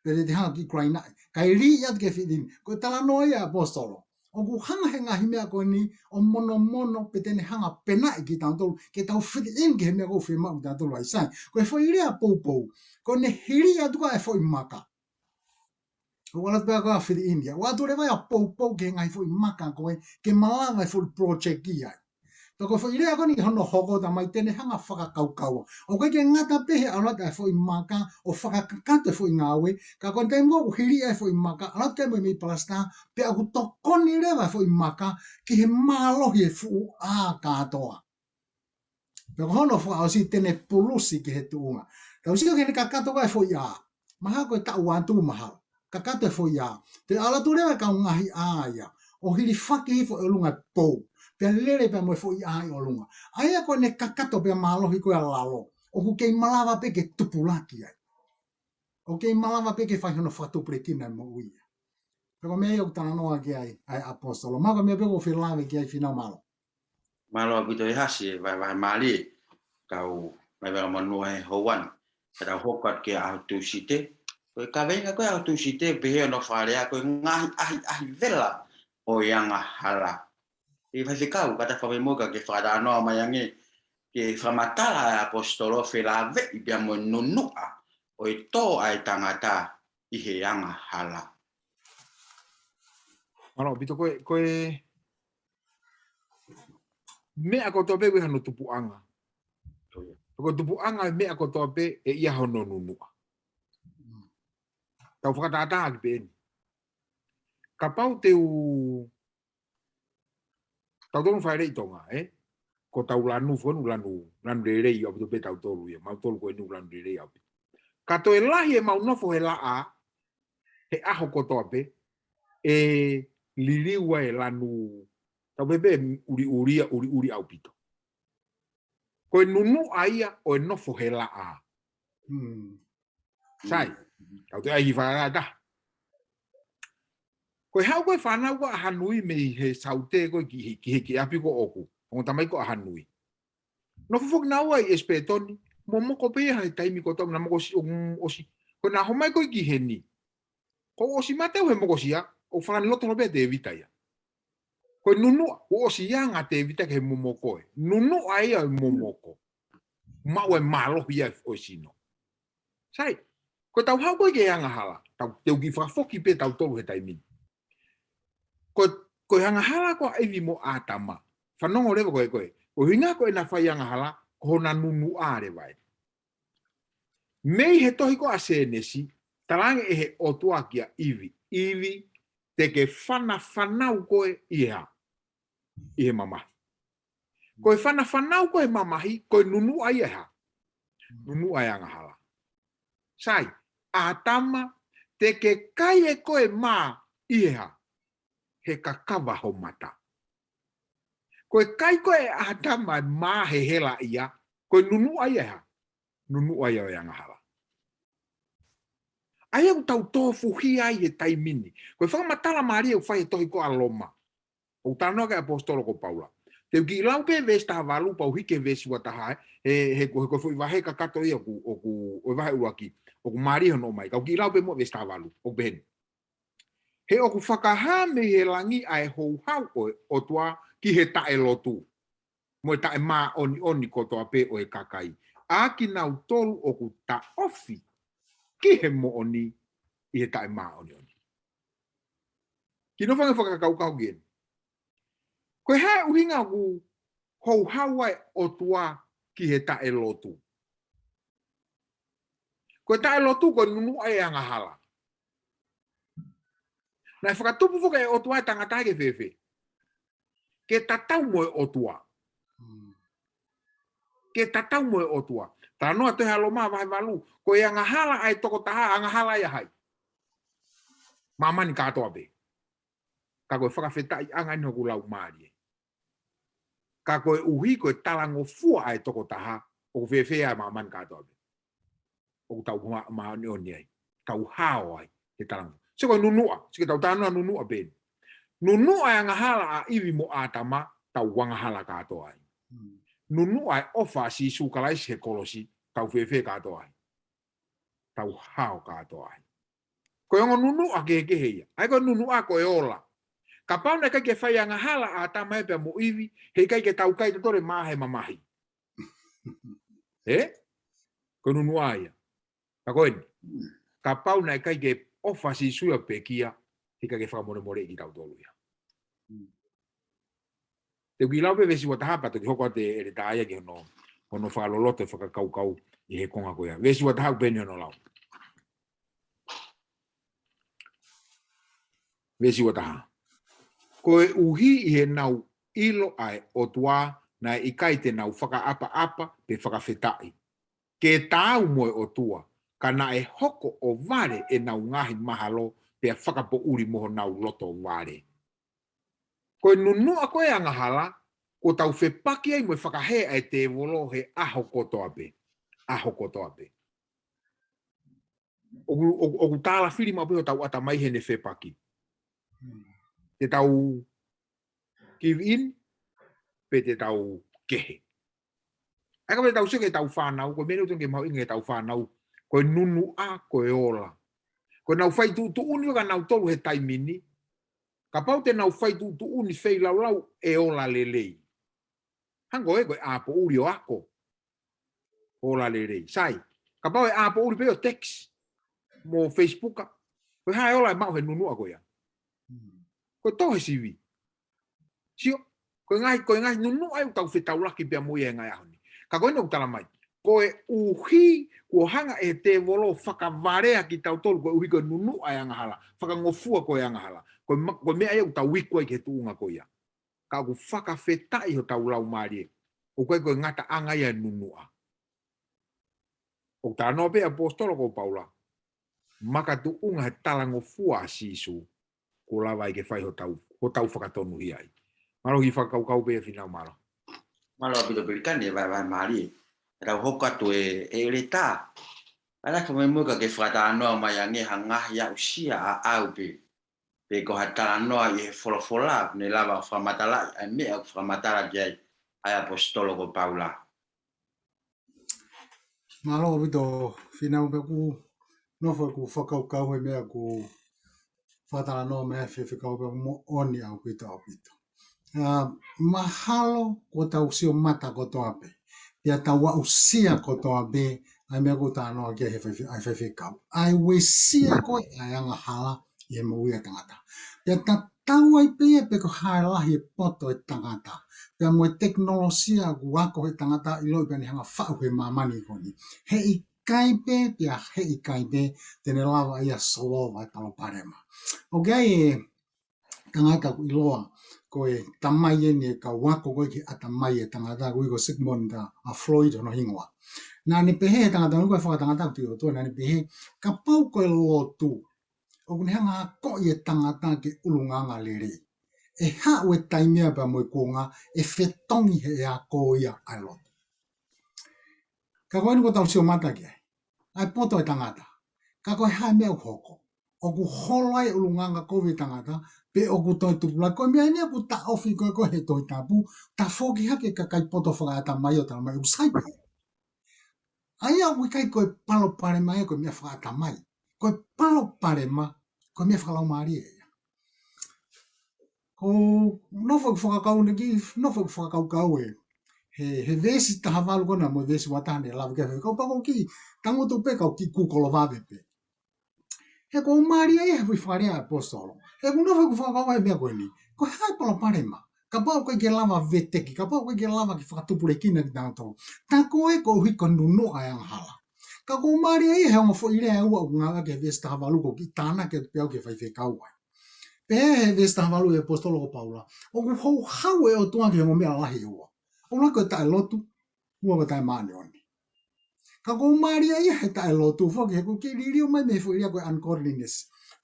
Pe te te hanga ʻo kiʻi kulainaʻi. Kae liʻi atu ke fit in. Ko e talanoa ia ʻa e ʻaposetolo. ʻOku hanga he ngaahi meʻa ko eni ʻo monomono pe te ne hanga ʻo penaʻi kitautolu, ke tau fit in ki he meʻa ʻoku fiemaʻu kiate kitautolu ai. Sai, ko e foʻi lea poupou, ko ʻene hili atu ko ē e foʻi maka. ʻOku ʻalu atu pē ko ē ʻo fit in ia. ʻOku ʻalu atu leva ia ʻo poupou ki he ngaahi foʻi maka ko ē, ke malava e foʻi project ia. Pea ko e foʻi lea ko eni hono hoko, tamaiki, te ne hanga fakakaukauʻi. ʻOku ʻikai ke ngata pē he ʻalu atu e foʻi maka ʻo fakakakato e foʻi ngāue, ka ko e taimi ʻoku hili ai e foʻi maka, ʻalu atu e mei palasitā, pea ʻoku tokoni leva e foʻi maka ki he mālohi e fuʻu ʻā kātoa. Pea ko hono fakaʻosi, te ne pulusi ki he tuʻunga. Tau sio ki heʻene kakato ko ē e foʻi ʻā. Mahalo ko e taʻu ua tupu mahalo. Kakato e foʻi ʻā. Toe ʻalu atu leva e kau ngaahi ʻā ia ʻo hilifaki hifo ʻi ʻolunga e pou. Pea lele pea mo e foʻi ʻā ʻi ʻolunga. ʻA ia ko ʻene kakato pea mālohi ko ē ʻa lalo, ʻoku kei malava pē ke tupulaki ai. ʻOku kei malava pē ke fai hono fakatupulekina e moʻui ia. Pea ko e meʻa ia ʻoku talanoa ki ai ʻa e ʻaposetolo. Mahalo ko e meʻa pē ʻoku ou fie lave ki ai, Fīnau, mālō. Mālō ʻaupito ʻEhasi e vahevahe mālie. Kau mai vela monua he houa ni. Ka tau hoko atu ki he ʻaho Tūsite. Ko e kaveinga ko ē ʻaho Tūsite, pehē hono fakalea ko e ngaahi ʻahiʻahi vela ʻo e angahala. ʻE faifekau, ka ta fakamoʻoni ka ke fakatalanoa mai ange ki he fakamatala ʻa e ʻaposetolo felāveʻi pea mo e nunuʻa ʻo e tō ʻa e tangata ʻi he angahala. Mālō ʻaupito. Ko e, ko e meʻa kotoa pē ʻoku ʻi ai hano tupuʻanga. Ko e tupuʻanga e meʻa kotoa pē ʻe ʻi ai hono nunuʻa. Tau fakatātā ʻaki pē eni. Kapau te u, tautolu fāʻeleʻi Tonga, ē? Ko ʻetau lanu, fonu lanu, lanu lelei ʻaupito pē tautolu ia. Mautolu ko eni ʻoku lanu lelei ʻaupito. Ka toe lahi ʻemau nofo he laʻā, he ʻaho kotoa pē, ʻe liliu ai e lanu, tau pehē pē ʻuliʻulia, ʻuliʻuli ʻaupito. Ko e nunuʻa ia ʻo e nofo he laʻā. Hmm. Sai, kau te ai ki fara ta. Ko e haʻu ko ē fānau ko ē ʻa Hanui mei he saute ko ē ki he, ki he, ki ʻapi ko ʻoku. Ongo tamaiki ko ē ʻa Hanui. Nofo foki naua ʻi ʻEsipetoni, momoko pē ia he taimi kotoa, naʻa moko ʻosi, ʻo, ʻosi. Ko ʻena homai ko ē ki heni. Kuo ʻosi mate au he mokosia, ʻo fakaniloto holo pē ʻa Tēvita ia. Ko e nunuʻa, kuo ʻosi anga ʻa Tēvita ki he momoko ē. Nunuʻa ia ʻo e momoko. Maʻu e mālohi ia ʻo e sino. Sai, ko ʻetau haʻu ko ē ki he angahala, tau, te u kiʻi fakafoki pē tautolu he taimi ni. Ko, ko e angahala ko ē ʻa ʻIvi mo ʻĀtama. Fanongo leva ko ē, ko e, ko e ʻuhinga ko ʻena fai angahala, ko hona nunuʻa leva ē. Mei he tohi ko ē ʻa Sēnesi, talaange ʻe he ʻOtua kia ʻIvi, ʻIvi, te ke fanafanau koe ʻi he hā? ʻI he mamahi. Ko e fanafanau ko ē he mamahi, ko e nunuʻa ia ʻe hā? Nunuʻa e angahala. Sai, ʻĀtama, te ke kai ʻe koe mā ʻi he hā? He kakava ho mata. Ko e kai ko ē ʻe ʻĀtama e mā he hela ia, ko e nunuʻa ia ʻe hā? Nunuʻa ia ʻo e angahala. ʻA ia ʻoku tau tofuhia ai he taimi ni. Ko e fakamatala mālie ʻoku fai he tohi ko ē ʻa Loma. ʻOku talanoa ki ai e ʻaposetolo ko Paula. Te u kiʻi lau pē veesi taha valu pea u hiki he veesi ua taha, ē. He, he ko, he ko e foʻi vahe kakato ia ʻoku, ʻoku, ʻo e vahe ʻuluaki, ʻoku mālie hono ʻomai. Ka u kiʻi lau pē muʻa veesi taha valu, ʻoku pehē ni. He ʻoku fakahā mei he langi ʻa e houhau ʻo e ʻOtua ki he taʻelotu mo e taʻemāʻoniʻoni kotoa pē ʻo e kakai, ʻa kinautolu ʻoku taʻofi ki he moʻoni ʻi he taʻemāʻoniʻoni. Kiʻi nofo ange ʻo fakakaukau ki heni. Ko e hā e ʻuhinga ʻoku houhau ai e ʻOtua ki he taʻelotu? Ko e taʻelotu ko e nunuʻa e angahala. Naʻe fakatupu foki ʻe he ʻOtua e tangata ke fēfē? Ke tatau mo e ʻOtua. Mm. Ke tatau mo e ʻOtua. Talanoa tohi ʻa Loma vahe valu, ko e angahala ʻa e tokotaha, angahala ia ʻa hai? Māmani kātoa pē. Ka ko e fakafetaʻiʻanga eni hoku lau mālie. Ka koeʻuhi ko e talangofua ʻa e tokotaha, ʻoku fēfē ʻa māmani kātoa pē? ʻOku tau mā-, māʻoniʻoni ai. Tau hao ai he talangofua. Sio ko e nunuʻa, sio ki heʻetau talanoa nunuʻa pē eni. Nunuʻa e angahala ʻa ʻIvi mo ʻĀtama, tau angahala kātoa ai. Hmm. Nunuʻa e ʻofa ʻa Sīsū Kalaisi he kolosi, tau fēfē kātoa ai? Tau hao kātoa ai. Ko e ongo nunuʻa kehekehe ia. ʻA ia ko e nunuʻa ko e ola. Kapau naʻe ʻikai ke fai angahala ʻa ʻĀtama ia pea mo ʻIvi, heʻikai ke tau kai tautolu e mā he mamahi. Ē? Ko e nunuʻa ia. Ka ko eni. Kapau naʻe ʻikai ke ʻofa ʻa Sīsū ia ʻo pekia, heʻikai ke fakamolemoleʻi kitautolu ia. Te u kiʻi lau pē veesi ua taha pea toki hoko atu e ʻeletā ia ki hono, hono fakaloloto e fakakaukau ʻi he konga ko ia. Veesi ua taha ʻoku pehē ni hono lau. Veesi ua taha. Koeʻuhi ʻi heʻenau ʻilo ʻa e ʻOtua naʻe ʻikai te nau fakaʻapaʻapa pe fakafetaʻi ke taau mo e ʻOtua, ka naʻe hoko ʻo vale ʻenau ngaahi mahalo pea fakapoʻuli mo honau loto vale. Ko e nunuʻa ko e angahala, kuo tau fepaki ai mo e fakahē ʻa e tēvolo he ʻaho kotoa pē. ʻAho kotoa pē. ʻOku, ʻoku, ʻoku tālafili maʻu pē hotau ʻatamai heʻene fepaki. Te tau give in, pe te tau kehe. ʻA ia ka pē tau sio ki heʻetau fānau, ko e meʻa ʻoku tonu ke mahuʻinga ki heʻetau fānau, ko e nunuʻa, ko e ola. Ko ʻenau fai tuʻutuʻuni ʻo ka nau tolu he taimi ni, kapau te nau fai tuʻutuʻuni feilaulau ʻe ola lelei. Hangē ko e ʻā poʻuli ʻo ako. Ola lelei. Sai. Kapau ʻe ʻā poʻuli pē ʻo text mo Facebook. Ko e hā e ola ʻe maʻu he nunuʻa ko ia. Ko e tō he sivi. Sio, ko e ngaahi, ko e ngaahi nunuʻa ʻoku tau fetaulaki pea mo ia he ngaahi ʻaho ni. Ka ko eni ʻoku tala mai. Koeʻuhi kuo hanga ʻe he tēvolo fakavalea kitautolu koeʻuhi ko e nunuʻa e angahala. Fakangofua ko e angahala. Ko e ma-, ko e meʻa ia ʻoku tau iku ai ki he tuʻunga ko ia. Ka ʻoku fakafetaʻi hotau laumālie. ʻOku ʻikai ko e ngataʻanga ia e nunuʻa. ʻOku talanoa pē ʻaposetolo ko Paula. Makatuʻunga he talangofua ʻa Sīsū. Kuo lava ai ke fai hotau, hotau fakatonuhia ai. Mālō e fakakaukau pē Fīnau, mālō. Mālō ʻaupito Pelikani e vahevahe mālie. Te tau hoko atu e, e ʻeletā. ʻAi laka mai muʻa ke fakatalanoa mai ange ha ngaahi aʻusia ʻaʻau pē. Pe ko ha talanoa ʻi he folofola, ne lava fakamatalaʻi, ʻa e meʻa ʻoku fakamatala ki ai, ʻa e ʻaposetolo ko Paula. Mālō ʻaupito Fīnau, pea ʻoku ou nofo ʻeku fakakaukau he meʻa ʻoku fakatalanoa mai e faifekau pea ʻoku moʻoni ʻaupito ʻaupito. ʻA, mahalo kuo tau sio mata kotoa pē. Pea tau aʻusia kotoa pē, ʻa e meʻa ʻoku talanoa ki ai he faife-, ʻa e faifekau. ʻA e uesia ko ē ʻa e angahala ʻi he moʻui ʻa e tangata. Pea tatau ai pē ia pe ko e hā e lahi e poto ʻo e tangata. Pea mo e tekinolosia ʻoku ako he tangata ʻiloʻi pea ne hanga faʻu he māmani ko eni. He ʻikai pē, pea he ʻikai pē, te ne lava ia ʻo solova e palopalema. ʻOku ʻi ai e tangata ʻoku ʻiloa, ko e tamai eni e kau ako ko ē ki he ʻatamai e tangata, ʻoku ui ko Sigmund, ʻa, Freud hono hingoa. Naʻa ne pehē he tangata, ko e fakatangata ʻoku tui ʻOtua, naʻa ne pehē, kapau ko e lotu, ʻoku ne hanga ʻo akoʻi e tangata ke ʻulungaanga lelei. ʻE haʻu e taimi ia pea mo e kuonga, ʻe fetongi he ʻe ako ia ʻa e lotu. Ka ko eni kuo tau sio mata ki ai. ʻA e poto e tangata. Ka ko e hā e meʻa ʻoku hoko. ʻOku holo ai e ʻulungaanga kovi e tangata, pe ʻoku toe tupulaki. Ko e meʻa eni ʻoku taʻofi ko ē ko ē he Tohi Tapu, tafoki hake e kakai poto fakaʻatamai ʻo tala mai ʻoku sai pē. ʻA ia ʻoku ʻikai ko e palopalema ia ko e meʻa fakaʻatamai. Ko e palopalema, ko e meʻa fakalaumālie ia. ʻOku ou nofo ʻeku fakakaukau eni ki, nofo ʻeku fakakaukau ē. He, he veesi taha valu ko ena mo e veesi ua taha ne lave ki ai e faifekau, pea ʻoku ou kiʻi tangutu pē ka u kiʻi kūkolo vave pē. He ʻoku ou mālieʻia he foʻi fakalea ʻa e ʻaposetolo. He ʻoku ou nofo ʻeku fakakaukau he meʻa ko eni. Ko e hā e palopalema. Kapau ʻoku ʻikai ke lava veteki, kapau ʻoku ʻikai ke lava ke fakatupulekina kitautolu. Tā ko ē koeʻuhi ko e nunuʻa e angahala. Ka ʻoku ou mālieʻia he ongo foʻi lea ʻe ua ʻoku ngāueʻaki he veesi taha valu ʻoku ou kiʻi tānaki atu pē au ki he faifekau ai. Pehē he veesi taha valu ʻe he ʻaposetolo ko Paula. ʻOku houhau e ʻOtua ki he ongo meʻa lalahi ʻe ua. ʻUluaki ko e taʻelotu, ua ko e taʻemāʻoniʻoni. Ka ʻoku ou mālieʻia he taʻelotu foki, he ʻoku kiʻi liliu mai mei he foʻi lea ko e ungodliness.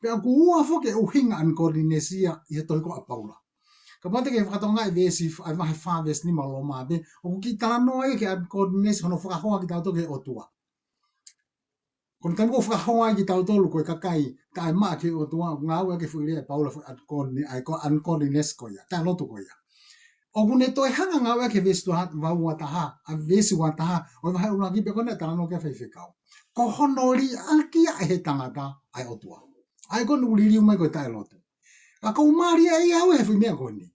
Pea ʻoku ua foki e ʻuhinga ungodliness ia ʻi he tohi ko ē ʻa Paula. Kapau te ke fakatokangaʻi e veesi, ʻa e vahe fā veesi nima ʻo Loma pē, ʻoku kiʻi talanoa ia ki he ungodliness hono fakahoa kitautolu ki he ʻOtua. Ko hono taimi ʻoku fakahoa ai kitautolu ko e kakai taʻemaʻa ki he ʻOtua, ngāueʻaki e foʻi lea ʻe Paula foʻi ungodly-, ʻa e ko e ungodliness ko ia, taʻelotu ko ia. ʻOku ne toe hanga ngāueʻaki e veesi ua, ua taha, ʻa e veesi ua taha, ʻo e vahe ʻuluaki pē ko ena talanoa ki ai e faifekau. Ko hono liʻaki ia ʻe he tangata ʻa e ʻOtua. ʻA ia ko ena ʻoku liliu mai ko e taʻelotu. Ka ʻoku ou mālieʻia au he foʻi meʻa ko eni.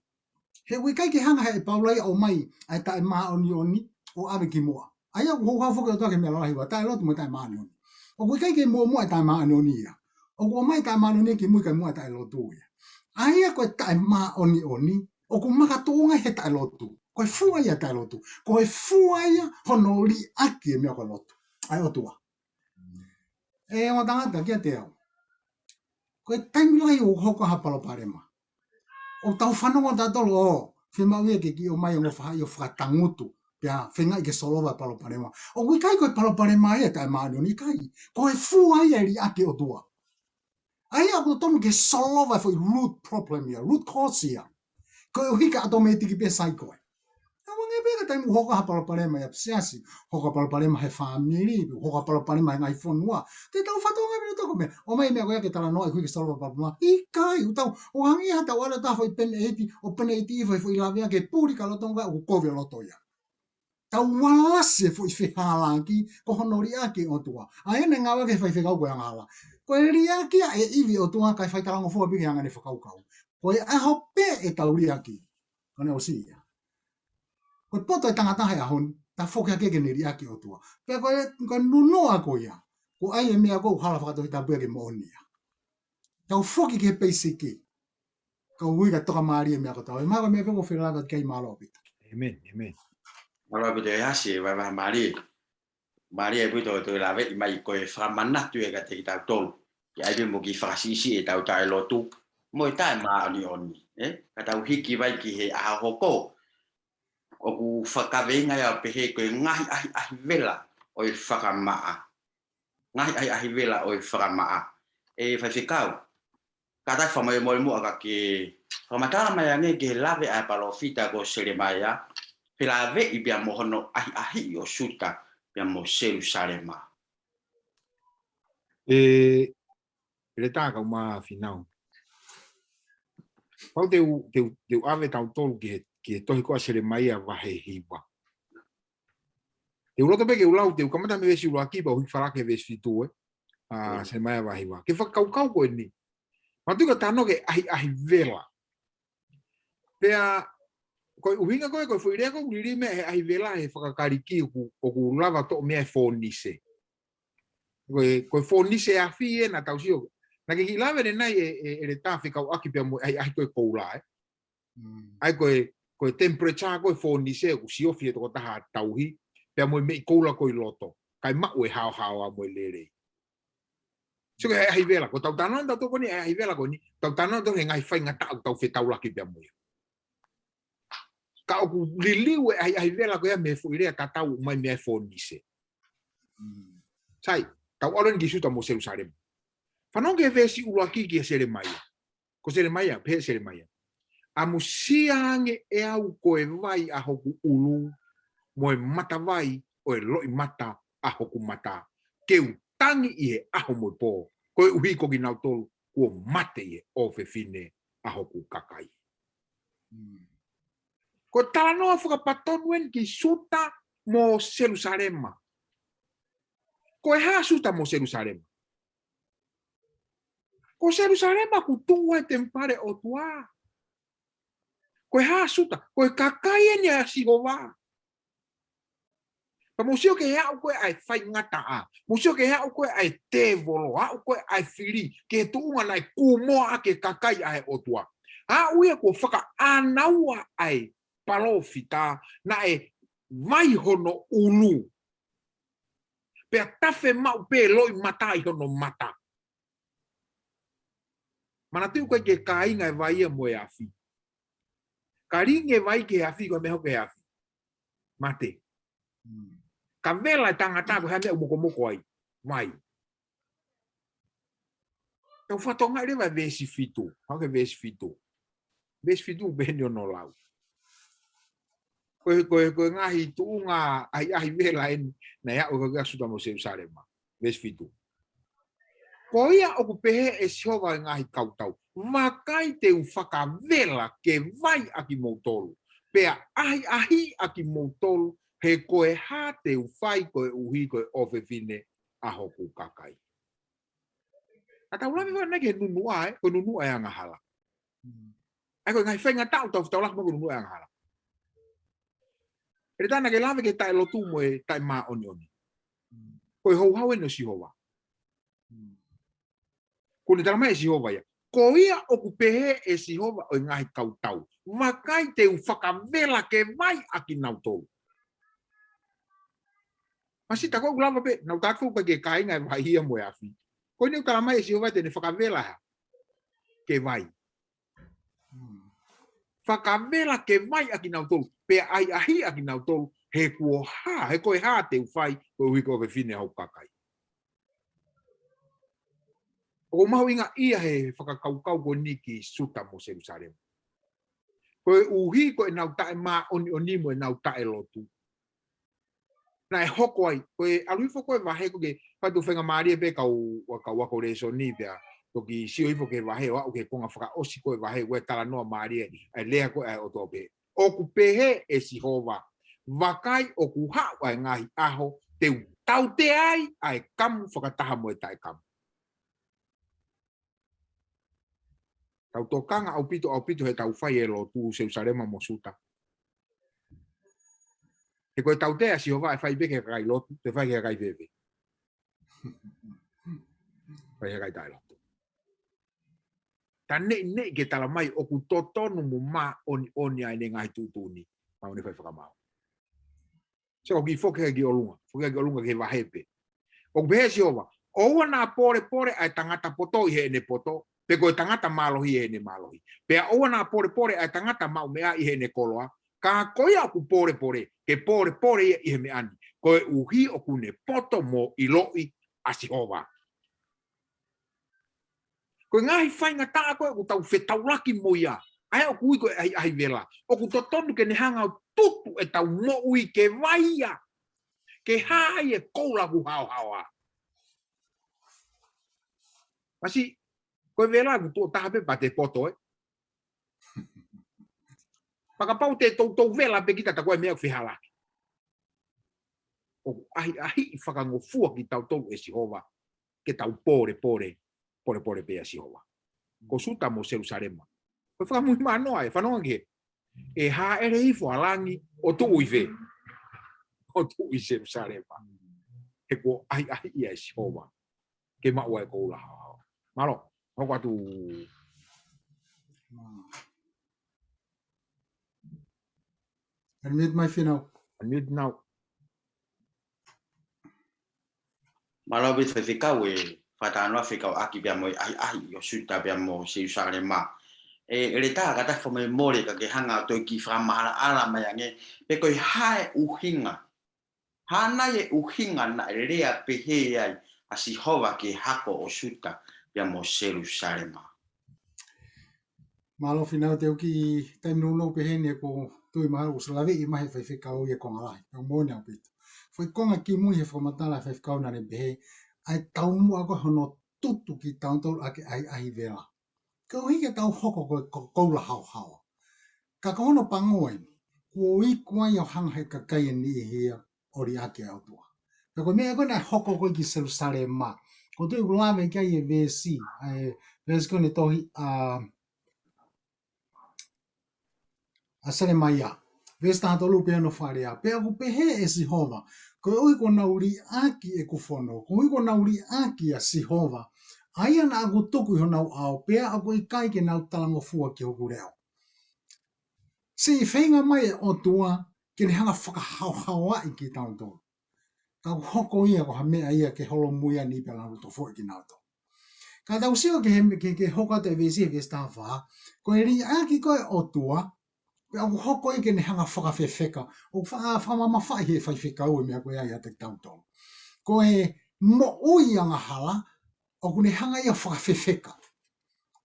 He ʻoku ʻikai ke hanga ʻe Paula ia ʻo ʻomai ʻa e taʻemāʻoniʻoni ʻo ʻave ki muʻa. ʻA ia ʻoku houhau foki e ʻOtua ki he meʻa lalahi ua, taʻelotu mo e taʻemāʻoniʻoni. ʻOku ʻikai ke muʻomuʻa e taʻemāʻoniʻoni ia. ʻOku ʻomai e taʻemāʻoniʻoni ki mui kae muʻa e taʻelotu ia. ʻA ia ko e taʻemāʻoniʻoni, ʻoku makatuʻunga he taʻelotu. Ko e fua ia taʻelotu. Ko e fua ia hono liʻaki e meʻa ko e lotu. ʻA e ʻOtua. ʻE ongo tangata kiate au. Ko e taimi lahi ʻoku hoko ha palopalema. ʻOku tau fanongo tautolu ʻo, fiemaʻu ia ke ke ʻomai ʻo faʻa ʻo fakatangutu. Pea feingaʻi ke solova palopalema. ʻOku ʻikai ko e palopalema ia taʻemāʻoniʻoni ʻikai. Ko e fua ia e liʻaki ʻOtua. ʻA ia ʻoku totonu ke solova e foʻi root problem ia, root cause ia. Koeʻuhi ka automatic pē sai koe. ʻA ia ʻoku ʻi ai pē ka taimi ʻoku hoko ha palopalema ia siasi, hoko ha palopalema he fāmili, hoko ha palopalema he ngaahi fonua. Te tau fatongia pē toko meʻa, ʻomai meʻa ko ia ke talanoa ʻi he ke solova palopalema. ʻIkai, ʻoku tau, ʻoku hangē ha tau ala taha foʻi peneiti, ʻo peneiti ʻi foʻi foʻi lavea ke puli ka loto ngai ʻoku kovi ʻa loto ia. Tau alasi e foʻi fehālaaki, ko hono liʻaki ʻOtua. ʻA ia ʻene ngāue ki he faifekau ko e angahala. Ko e liʻaki ʻa e ivi ʻOtua kae fai talangofua pē ki he anga ʻene fakakaukau. Ko e ʻaho pē ʻe tau liʻaki. Ko ʻene ʻosi ia. Ko e poto e tangata he ʻaho ni, ta foki hake ke ne liʻaki ʻOtua. Pea ko e, ko e nunuʻa ko ia. Ko ʻai e meʻa ko hala fakatohitapu ia ke moʻoni ia. Tau foki ki he peisiki. Ka ui ka toka mālie meʻa ko tau. ʻE mako meʻa pē ko felava kai mālō pita. Amen, amen. Mālō pita e hasi e vai vai mālie. Mālie e puito to lave ʻi mai ko e fakamanatu e ka te ki tau tolu. Ki ai pē mo ki fakasisi e tau taʻelotu. Mo e taʻemāʻoniʻoni. E? Ka tau hiki vai ki he ʻaho hoko. ʻOku fakaveinga ia pehē ko e ngaahi ʻahiʻahi vela ʻo e fakamaʻa. Ngaahi ʻahiʻahi vela ʻo e fakamaʻa. ʻE faifekau. Ka tafa mai mole muʻa ka ke fakamatala mai ange ke lave ʻa e palōfita ko Selemaia. Pe lave ʻi pea mo hono ʻahiʻahi ʻo Siuta pea mo Selusalema. ʻE, ʻEletā kae ʻumaʻā Fīnau. Pau te u, te u, te u ʻave tautolu ki he, ki he tohi ko ʻa Selemaia vahe hiva. Te u loto pē ke u lau, te u kamata mei veesi ʻuluaki pea u hiki fakahā ki he veesi fitu ē. ʻA, Selemaia vahe hiva. Ke fakakaukau ko eni. Mātuʻaki talanoa ki he ʻahiʻahi vela. Pea, ko e ʻuhinga ko e, ko e foʻi lea ko e lili meʻa he ʻahiʻahi vela he fakakaliki ʻoku, ʻoku lava toʻo meʻa e fōnise. Ko e, ko e fōnise afi ē naʻa tau sio. Naʻa ke kiʻi lave ʻanenai e, e, ʻEletā fekauʻaki pea mo e ʻahiʻahi ko e koula ē. ʻA ia ko e, ko e temperature ko e fōnise ʻoku siofi e tokotaha tauhi. Pea mo e meʻi koula ko ē ʻi loto. Kae maʻu e haohaoa mo e lelei. Sio ki he ʻahiʻahi vela, ko tau talanoa tautolu ko eni ʻahiʻahi vela ko eni, tau talanoa tautolu he ngaahi faingataʻa ʻoku tau fetaulaki pea mo ia. Ka ʻoku liliu e ʻahiʻahi vela ko ia mei he foʻi lea tatau mai mei he fōnise. Sai, tau ʻalu eni ki Siuta mo Selusalema. Fanongo ki he veesi ʻuluaki ki he Selemaia. Ko Selemaia, pehē Selemaia. ʻAmusia ange ʻe au ko e vai ʻa hoku ʻulu, mo e matavai ʻo e loʻimata ʻa hoku mata. Ke u tangi ʻi he ʻaho mo e pō, koeʻuhi ko kinautolu kuo mate ʻi he ʻofefine ʻa hoku kakai. Ko e talanoa fakapatonu eni ki Siuta mo Selusalema. Ko e hā Siuta mo Selusalema? Ko Selusalema ʻoku tuʻu ai e temipale ʻOtua. Ko e hā Siuta, ko e kakai eni ʻa Sihova. Pea mou sio ki he aʻu ko ē ʻa e faingataʻa. Mou sio ki he aʻu ko ē ʻa e tēvolo, aʻu ko ē ʻa e fili, ki he tuʻunga naʻe kūmoa ʻaki e kakai ʻa e ʻOtua. Aʻu ia kuo fakaʻānaua ʻa e palōfita, naʻe vai hono ʻulu. Pea tafe maʻu pē loʻimata ʻi hono mata. Manatuʻi ko e ke kāinga e vai ia mo e afi. Ka lingi e vai ki he afi, ko e meʻa hoko he afi. Mate. Ka vela e tangata ko e hā e meʻa ʻoku mokomoko ai. Vai. Tau fatongia leva e veesi fitu. Hau ki he veesi fitu. Veesi fitu pehē ni hono lau. Ko e, ko e, ko e ngaahi tuʻunga ʻahiʻahi vela eni, naʻe aʻu ko ē kia Siuta mo Selusalema. Veesi fitu. Ko ia ʻoku pehē ʻe Sihova ʻo e ngaahi kautau. Vakai te u fakavela ke vai ʻa kimoutolu. Pea ʻahiʻahi ʻa kimoutolu, he ko e hā te u fai koeʻuhi ko e ʻofefine ʻa hoku kakai. ʻA tau lave ko ē ʻanenai ki he nunuʻa ē, ko e nunuʻa e angahala. ʻA ia ko e ngaahi faingataʻa ʻoku tau fetaulaki mo ia ko e nunuʻa e angahala. ʻEletā naʻa ke lave ki he taʻelotu mo e taʻemāʻoniʻoni. Ko e houhau eni ʻo Sihova. Kuo ne tala mai ʻe Sihova ia. Ko ia ʻoku pehē ʻe Sihova ʻo e ngaahi kautau. Vakai te u fakavela ke vai ʻa kinautolu. Masi ta ko ʻoku lava pē, nau tāku ke kāinga e vai ia mo e afi. Ko eni ʻoku tala mai ʻe Sihova te ne fakavela ha. Ke vai. Fakavela ke vai ʻa kinautolu. Pea ʻahiʻahiʻi ʻa kinautolu. He kuo hā, he ko e hā te u fai, koeʻuhi ko e fefine ʻa hoku kakai. ʻOku mahuʻinga ia he fakakaukau ko eni ki Siuta mo Selusalema. Koeʻuhi ko ʻenau taʻemāʻoniʻoni mo ʻenau taʻelotu. Naʻe hoko ai, ko e ʻalu hifo ko e vahe ko ke fatu fenga mālie pē kau, kau ako lēsoni pea. Toki sio hifo ke vahe ʻo aʻu ke konga fakaʻosi ko e vahe ko e talanoa mālie, ʻa e lea ko e ʻa e ʻOtua pē. ʻOku pehē ʻe Sihova, vakai ʻoku haʻu ʻa e ngaahi ʻaho, te u tautea ai ʻa e kamu fakataha mo e taʻekamu. Tau tokanga ʻaupito, ʻaupito he tau fai e lotu Selusalema mo Siuta. He ko e tautea ʻa Sihova ʻe fai pē ki he kakai lotu, te fai ki he kakai fēfē. Fai ki he kakai taʻelotu. Ta neʻineʻi ke tala mai ʻoku totonu mo māʻoniʻoni ʻa ʻene ngaahi tuʻutuʻuni. Mau ne fai fakamaau. Se ko ki foki ki ʻolunga. Foki ki ʻolunga ke vahe pē. ʻOku pehē ʻe Sihova, ʻoua naʻa polepole ʻa e tangata poto ʻi heʻene poto, pe ko e tangata mālohi ʻi heʻene mālohi. Pea ʻoua naʻa polepole ʻa e tangata maʻu meʻa ʻi heʻene koloa, ka ko ia ʻoku polepole, ke polepole ia ʻi he meʻa ni. Koeʻuhi ʻoku ne poto mo ʻiloʻi ʻa Sihova. Ko e ngaahi faingataʻa ko ē ʻoku tau fetaulaki mo ia. ʻA ia ʻoku ui ko e ʻahiʻahi vela. ʻOku totonu ke ne hanga ʻo tutu ʻetau moʻui ke vai ia. Ke hā ai e koula ʻoku haohaoa. Masi, ko e vela ʻoku tuʻo taha pē pea te poto ē. Pea kapau te toutou vela pē kita ta ko e meʻa ʻoku fehālaaki. ʻOku ʻahiʻahiʻi fakangofua kitautolu ʻe Sihova. Ke tau polepole, polepole pē ʻa Sihova. Ko Siuta mo Selusalema. Ko e fakamuimui manoa e fanongo ki he. ʻE hāʻele hifo ʻa langi ʻo tuʻu ʻi fē. ʻO tuʻu ʻi Selusalema. He kuo ʻahiʻahiʻi ʻa Sihova. Ke maʻu ai koula haohaoa. Mālō, hoko atu. Unmute mai Fīnau. Unmute now. Mālō ʻaupito Faifekau e fakatalanoa fekauʻaki pea mo e ʻahiʻahi ʻo Siuta pea mo Selusalema. ʻE, ʻe leta ka ta fo me mole ka ke hanga ʻo toe kiʻi fakamaʻalaʻala mai ange, pe ko e hā e ʻuhinga. Hā nai e ʻuhinga naʻe lea pehē ai ʻa Sihova ki he hako ʻo Siuta pea mo Selusalema. Mālō Fīnau te u kiʻi taimi nounou pehē ni ko tui mahalo ʻoku salaveʻi mai he Faifekau ia konga lahi. Ka moʻoni ʻaupito. Foʻi konga kimui he fakamatala Faifekau naʻa ne pehē, ʻa e taumuʻa ko hono tutu kitautolu ʻaki ʻahiʻahi vela. Koeʻuhi ke tau hoko ko e ko-, koula haohaoa. Ka ko hono pango eni, kuo iku ai ʻo hanga he kakai ʻe niʻihi ia ʻo liʻaki ʻa e ʻOtua. Pea ko e meʻa ko ē naʻe hoko ko ē ki Selusalema. Ko e toe ʻoku lave ki ai e veesi, ʻa e veesi ko eni tohi ʻa, ʻa Selemaia. Veesi taha tolu pea hono fakalea. Pea ʻoku pehē ʻe Sihova, koeʻuhi kuo nau liʻaki ʻeku fono, koeʻuhi kuo nau liʻaki ʻa Sihova, ʻa ia naʻa ku tuku ʻi honau ʻao, pea ʻoku ʻikai ke nau talangofua ki hoku leʻo. Siʻi feinga mai e ʻOtua ke ne hanga fakahaohaoaʻi kitautolu. Ka ʻoku hoko ia ko ha meʻa ia ke holomui ʻa e niʻihi pea nau loto foʻi kinautolu. Ka tau sio ki he, ki he, ki he hoko atu e veesi, veesi taha fā, ko e liʻaki ko ē e ʻOtua, pea ʻoku hoko ia ke ne hanga fakafefeka, ʻoku fa-, fakamamafaʻi he Faifekau e meʻa ko ē ʻiate kitautolu. Ko e moʻui angahala, ʻoku ne hanga ia fakafefeka.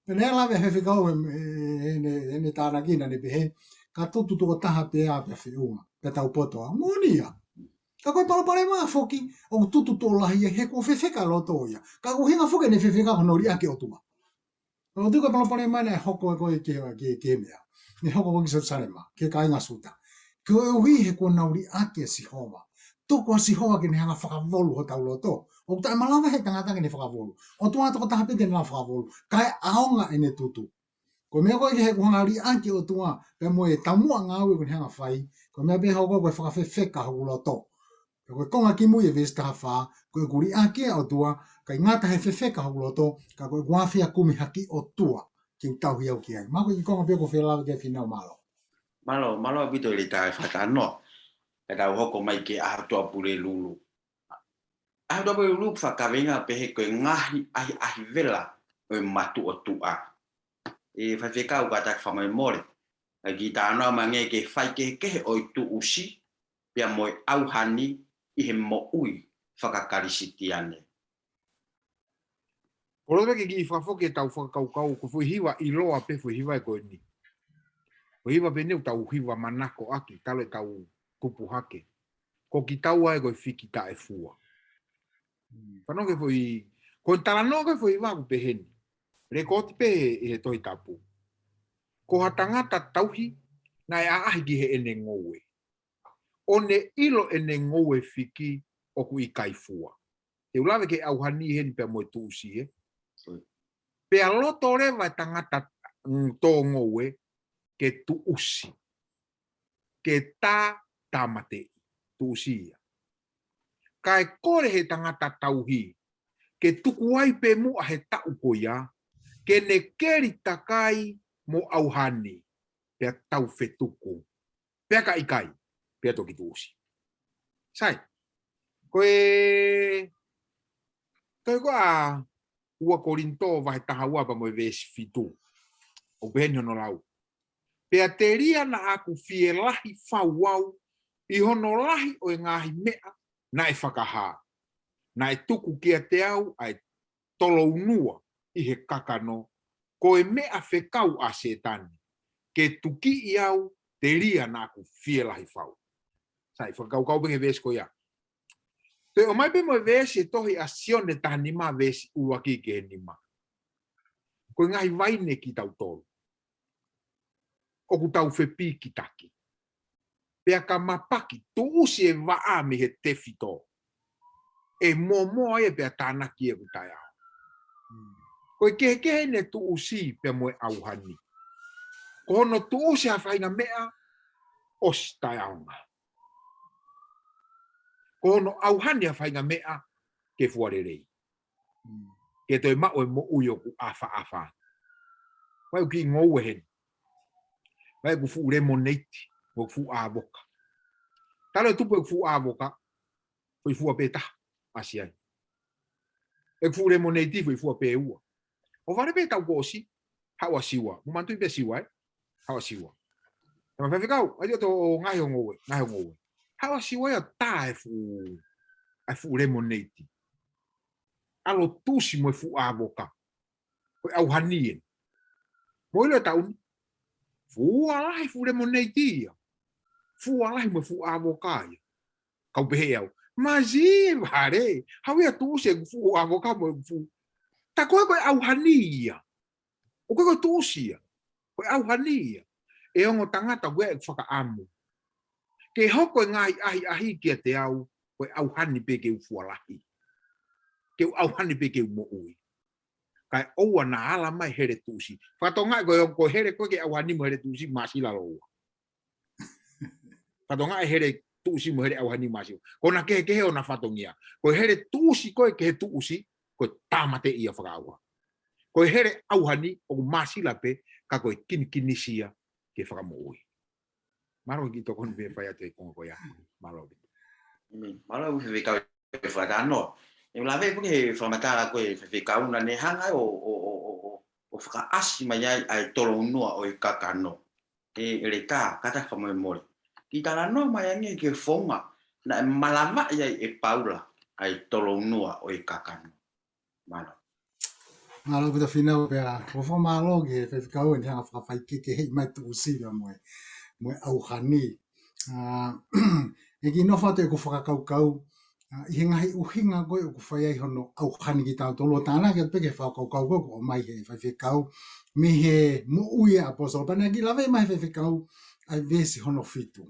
Pea naʻe lave he Faifekau e, e, e, ʻene, ʻene tānaki naʻa ne pehē, ka tutu tuʻo taha pē ʻa pea feʻunga, pea tau poto ā. Moʻoni ia. Ka ko e palopalema foki, ʻoku tutu tuʻo lahi ia, he kuo fefeka loto ia. Ka ko e ʻuhinga foki ʻene fefeka ko hono liʻaki e ʻOtua. ʻOku tuʻu ko e palopalema naʻe hoko ko ē ki he, ki he, ki he meʻa. Ne hoko ko ē ki Selusalema, ki he kāinga Siuta. Koeʻuhi he kuo nau liʻaki ʻa Sihova. Tuku ʻa Sihova ke ne hanga fakavolu hotau loto. ʻOku taʻemalava he tangata ke ne fakavolu. ʻOtua tokotaha pē te ne lava fakavolu. Kae ʻaonga ʻene tutu. Ko e meʻa ko ē ki he kuo hanga liʻaki e ʻOtua, pea mo e taumuʻa ngāue kuo ne hanga fai, ko e meʻa pē hoko ko e fakafefeka hoku loto. Pea ko e konga kimui e veesi taha fā, ko ʻeku liʻaki e ʻOtua, ʻikai ngata he fefeka hoku loto, ka ko ʻeku afi ʻa kumi haki ʻOtua. ke u tauhi au ki ai. Mahalo ko e kiʻi konga pē ʻoku ou fie lave ki ai Fīnau. Mālō. Mālō, mālō ʻaupito ʻEletā e fakatalanoa. Ka tau hoko mai ki he ʻaho Tuʻapulelulu. ʻAho Tuʻapulelulu ʻoku fakakaveinga pehē ko e ngaahi ʻahiʻahi vela ʻo e matuʻotuʻa. ʻE Faifekau, kātaki fakamolemole. ʻA e kiʻi talanoa mai ange ki he faikehekehe ʻo e tuʻusi pea mo e ʻauhani ʻi he moʻui faka-Kalisitiane. Ko e loto ke kiʻi fakafoki ʻetau fakakaukau, ko e foʻi hiva ʻiloa pē foʻi hiva ē ko eni. Ko e hiva pē eni ʻoku tau hiva manakoʻaki, talu ʻetau tupu hake. Ko kitaua ē ko e fiki taʻefua. Fanongo ki he foʻi, ko e talanoa ki he foʻi hiva ʻoku pehē ni. Lekooti pē ʻi he Tohi Tapu. Ko ha tangata tauhi, naʻe ʻaʻahi ki heʻene ngoue. ʻO ne ʻilo ʻene ngoue fiki ʻoku ʻikai fua. Te u lave ki he ʻauhani heni pea mo e tuʻusi, ē. Pea loto leva e tangata, mm, tō ngoue ke tuʻusi. Ke tā tāmateʻi, tuʻusi ia. Kae kole he tangata tauhi, ke tuku ai pē muʻa he taʻu ko ia, ke ne keli takai mo ʻauhani, pea tau fetuku. Pea ka ʻikai, pea toki tuʻusi. Sai, ko e, ko e ko ā, ua Kolinitō vahe taha ua pea mo e veesi fitu. ʻOku pehē ni hono lau. Pea telia naʻa ku fielahi fau au, ʻi hono lahi ʻo e ngaahi meʻa naʻe fakahā. Naʻe tuku kiate au ʻa e tolounua ʻi he kakano, ko e meʻa fekau ʻa Sētane, ke tukiʻi au telia naʻa ku fielahi fau. Sai, fakakaukau pē ki he veesi ko ia. Toe ʻomai pē mo e veesi ʻe tohi ʻa Sione taha nima veesi ua ki he nima. Ko e ngaahi vaine kitautolu. ʻOku tau fepikitaki. Pea ka mapaki tuʻusi e vaʻa mei he tefito. ʻE mōmoa ia pea tānaki ia ʻoku taʻeʻaonga. Ko e kehekehe ʻene tuʻusi pea mo e ʻauhani. Ko hono tuʻusi ha faʻahinga meʻa ʻosi taʻeʻaonga. Ko hono ʻauhani ha faʻahinga meʻa ke fua lelei. Ke toe maʻu e moʻui ʻoku ʻafaʻafa. Vai ʻoku kiʻi ngoue heni. Vai ʻoku fuʻu lemoneiti, ʻoku fuʻu ʻāvoka. Talu e tupu ʻeku fuʻu ʻāvoka, foʻi fua pē taha, ʻasi ai. ʻEku fuʻu lemoneiti, foʻi fua pē ua. ʻO vale pē taʻu kuo ʻosi, haʻu ʻa Siua. Mo manatuʻi pē Siua, ē? Haʻu ʻa Siua. Tama faifekau, ʻai ʻo tō ʻo ngaohi ho ngoue, ngaohi ho ngoue. Haʻu ʻa Siua ia tā e fuʻu, e fuʻu lemoneiti. ʻAlu ʻo tuʻusi mo e fuʻu ʻāvoka. Ko e ʻauhani ē. Mo ʻilo e taʻu ni. Fua lahi fuʻu lemoneiti ia. Fua lahi mo e fuʻu ʻāvoka ia. Kau pehē au. Masi vale. Haʻu ia tuʻusi e fuʻu ʻāvoka mo e fuʻu. Tā ko e ko e ʻauhani ia. ʻOku ʻikai ko e tuʻusi ia. Ko e ʻauhani ia. ʻE ongo tangata ko e fakaʻamu. Ke hoko e ngaahi ʻahiʻahi kiate au, ko e ʻauhani pē ke u fua lahi. Ke u ʻauhani pē ke u moʻui. Kae ʻoua naʻa ala mai hele tuʻusi. Fakatonga ko e, ko e hele ko e ke ʻauhani mo hele tuʻusi māsila lōua. Fakatonga e hele tuʻusi mo hele ʻauhani māsila. Ko ʻena kehekehe ʻona fatongia. Ko e hele tuʻusi ko e ke he tuʻusi, ko e tāmateʻi ia fakaʻauha. Ko e hele ʻauhani ʻoku māsila pē, ka ko e kinikinisi ia ke fakamoʻui. Mālō e kiʻi tokoni pē fai atu e konga ko ia. Mālō. Mālō e faifekau e fakatalanoa. ʻE lave pē ki he fakamatala ko e faifekau naʻa ne hanga ʻo, ʻo, ʻo, ʻo, ʻo, ʻo fakaʻasi mai ai ʻa e tolounua ʻo e kakano. ʻE, ʻEletā, kātaki fakamolemole. Kiʻi talanoa mai ange ki he founga naʻe malavaʻi ai ʻe Paula ʻa e tolounua ʻo e kakano. Mālō. Mālō ʻaupito Fīnau pea, ʻoku ou fakamālō ki he faifekau ʻene hanga fakafaikehekeheʻi mai tuʻusi pea mo e, mo e ʻauhani. ʻA, ʻe kiʻi nofo atu ʻeku fakakaukau, ʻa, ʻi he ngaahi ʻuhinga ko ē ʻoku fai ai hono ʻauhani kitautolu ʻo tānaki atu pē ki he fakakaukau ko ē ʻoku ʻomai he faifekau, mei he moʻui ʻa e ʻaposetolo. Pea naʻe kiʻi lave mai he faifekau, ʻa e veesi hono fitu.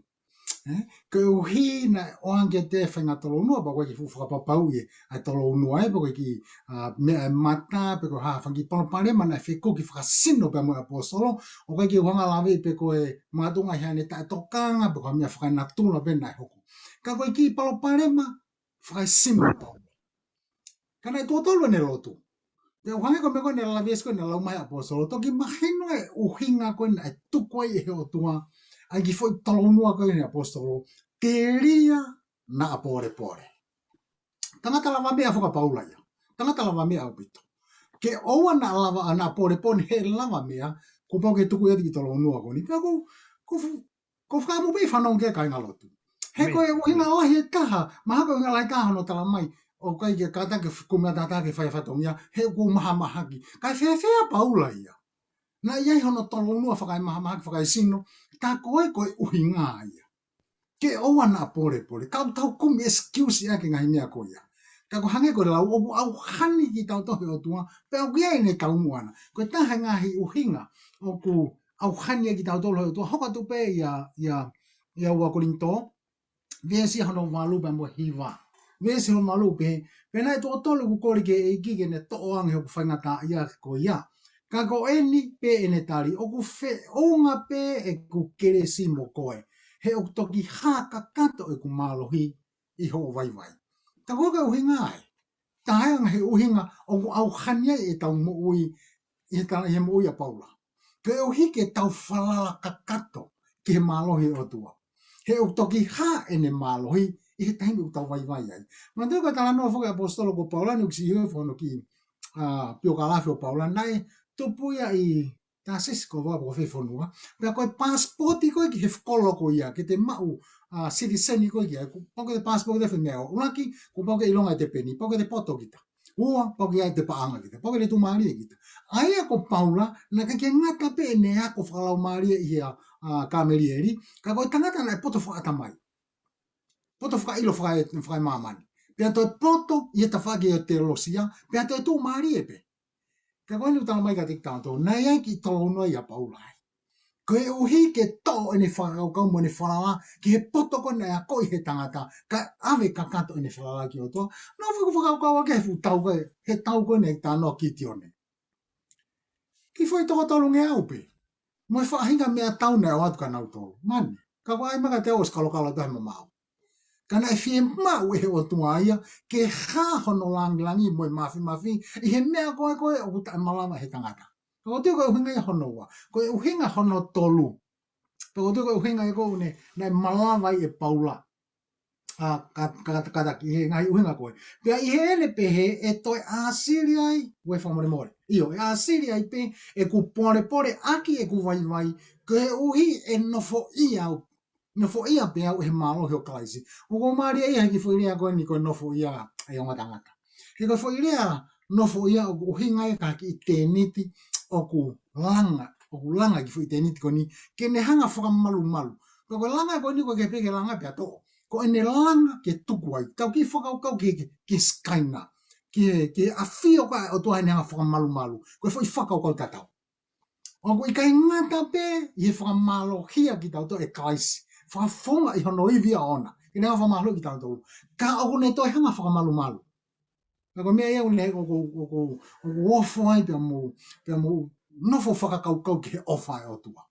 Ē? Koeʻuhi naʻe ʻoange kiate ia e faʻahinga tolounua, pea ko e kiʻi fuʻu fakapapauʻi ē, ʻa e tolounua ē, pe ko e kiʻi, ʻa, meʻa e mata, pe ko e hā fanga kiʻi palopalema naʻe fekuki fakasino pea mo e ʻaposetolo, ʻoku ʻikai ke u hanga lave pe ko e makatuʻunga ʻi haʻane taʻetokanga, pe ko ha meʻa fakanatula pē naʻe hoko. Ka ko e kiʻi palopalema, fakasino pau. Ka naʻe tuʻo tolu ʻene lotu. Pea ʻoku hangē ko e meʻa ko ē naʻe lave ʻi he ko ē naʻe lau mai ʻe he ʻaposetolo, toki mahino e ʻuhinga ko ē naʻe tuku ai ʻe he ʻOtua ʻa e kiʻi foʻi tolounua ko ē ʻa e ʻaposetolo, telia naʻa pōlepole. Tangata lavameʻa foki ʻa Paula ia. Tangata lavameʻa ʻaupito. Ke ʻoua naʻa lava, naʻa pōlepole he lavameʻa, kuo pau ke tuku ia e kiʻi tolounua ko eni. Pea ʻoku, ʻoku fu-, ʻoku ou fakaʻamu pē ʻi he fanongo ki ai kāinga lotu. He ko e ʻuhinga lahi ʻe taha, mahalo ko e ʻuhinga lahi ʻe taha hono tala mai, ʻoku ʻikai ke kātaki ke f-, kumi ʻa e tangata ke fai fatongia, he ʻoku mahamahaki. Kae fēfē ʻa Paula ia? Naʻe ʻi ai hono tolounua fakaemahamahaki fakaesino, tā ko ē ko e ʻuhinga ia. Ke ʻoua naʻa pōlepole, ka ʻoku tau kumi excuse ia ki he ngaahi meʻa ko ia. Ka ʻoku hangē ko e lau, ʻoku ʻauhani kitautolu ʻe he ʻOtua, pea ʻoku ʻi ai ʻene taumuʻa ʻana. Ko e taha e ngaahi ʻuhinga ʻoku ʻauhani ai kitautolu ʻe he ʻOtua, hoko atu pē ia, ia, ia ua Kolinitō, veesi hono valu pea mo e hiva. Veesi hono valu pē, pea naʻe tuʻo tolu ʻeku kole ki he ʻEiki ke ne toʻo ange hoku faingataʻaʻia ko ia. Ka ko eni pē ʻene tali, ʻoku feʻunga pē ʻeku kelesi mo koe. He ʻoku toki hā kakato ʻeku mālohi ʻi hoʻo vaivai. Tā ko ē ko e ʻuhinga ia. Tā ia e ngaahi ʻuhinga ʻoku ʻauhani ai ʻetau moʻui, ʻi he ta-, ʻi he moʻui ʻa Paula. Koeʻuhi ke tau falala kakato ki he mālohi ʻo e ʻOtua. He ʻoku toki hā ʻene mālohi ʻi he taimi ʻoku tau vaivai ai. Manatuʻi ko e talanoa foki ʻa e ʻaposetolo ko Paula ni ʻoku siʻi hoi fono ki, ʻa, piokalafi ʻo Paula naʻe tupu ia ʻi Tāsisi ko e vaka ko fē fonua. Pea ko e pasipoti ko ē ki he fakolo ko ia, ke te maʻu, ʻa, sitiseni ko ē ki ai. Ko, pau ke te pasipoti te fē meʻa ʻo. ʻUluaki, kuo pau ke ʻilonga ʻete peni, pau ke te poto kita. Ua, pau ke ʻi ai ʻete paʻanga kita, pau ke te tuʻumālie kita. ʻA ia ko Paula, naʻe ʻikai ke ngata pē ʻene ako fakalaumālie ʻi he, ʻa, Kamelieli, ka ko e tangata naʻe poto fakaʻatamai. Poto fakaʻilo fakae-, fakaemāmani. Pea toe poto ʻi he tafaʻaki ʻo e teolosia, pea toe tuʻumālie pē. Ka ko eni ʻoku tala mai kiate kitautolu, naʻe ʻi ai e kiʻi tolounua ia ʻa Paula ai. Koeʻuhi ke toʻo ʻene fakakaukau mo ʻene falala ki he poto ko ē naʻe akoʻi ʻe he tangata, kae ʻave kakato ʻene falala ki he ʻOtua. Naʻa ku fakakaukau ʻaki he fuʻu tau ko ē, he tau ko ē naʻe talanoa ki ai ʻa Kitione. Kiʻi foʻi toko tolungeau pē. Mo e faʻahinga meʻatau naʻe ʻoatu kia nautolu. Mani, ka ko e ʻai mai kiate au ʻosi kalokalo atu he mamaʻo. Ka naʻe fiemaʻu ʻe he ʻOtua ia ke hā hono langilangi mo e māfimafi ʻi he meʻa ko ē ko ē ʻoku taʻemalava ʻe he tangata. Ka ʻoku ou tui ko e ʻuhinga ia hono ua. Ko e ʻuhinga hono tolu. Pea ʻoku ou tui ko e ʻuhinga ia ko ē naʻe, naʻe malava ai ʻe Paula. ʻA, ka, ka, ka, kātaki, ʻi he ngaahi ʻuhinga ko ē. Pea ʻi heʻene pehē, ʻe toe ʻāsili ai, ʻoua ʻe fakamolemole. ʻIo, ʻe ʻāsili ai pē ʻeku pōlepole ʻaki ʻeku vaivai, koeʻuhi ʻe nofoʻia au, nofoʻia pē au ʻe he mālohi ʻo Kalaisi. ʻOku mālie ia he kiʻi foʻi lea ko eni ko e nofoʻia ʻa e ongo tangata. He ko e foʻi lea nofoʻia ʻoku ʻuhinga ia ki he kiʻi tēniti ʻoku langa, ʻoku langa e kiʻi foʻi tēniti ko eni, ke ne hanga fakamalumalu. Ka ko e langa ko eni ʻoku ʻikai pē ke langa pea toʻo. Ko ʻene langa ke tuku ai. Tau kiʻi fakakaukau ki he, ki he, ki he Sikaina. Ki he, ki he ʻafio ko ē ʻa e ʻOtua heʻene hanga fakamalumalu. Ko e foʻi fakakaukau tatau. ʻOku ʻikai ngata pē ʻi he fakamālohia kitautolu ʻe Kalaisi. Fakafofonga ʻi hono ivi ʻoʻona. Ke ne hanga fakamālohi kitautolu. Ka ʻoku ne toe hanga fakamalumalu. Ka ko e meʻa ia ʻoku ne, ʻoku, ʻoku, ʻoku ofo ai pea mou, pea mou nofo fakakaukau ki he ʻofa ʻa e ʻOtua.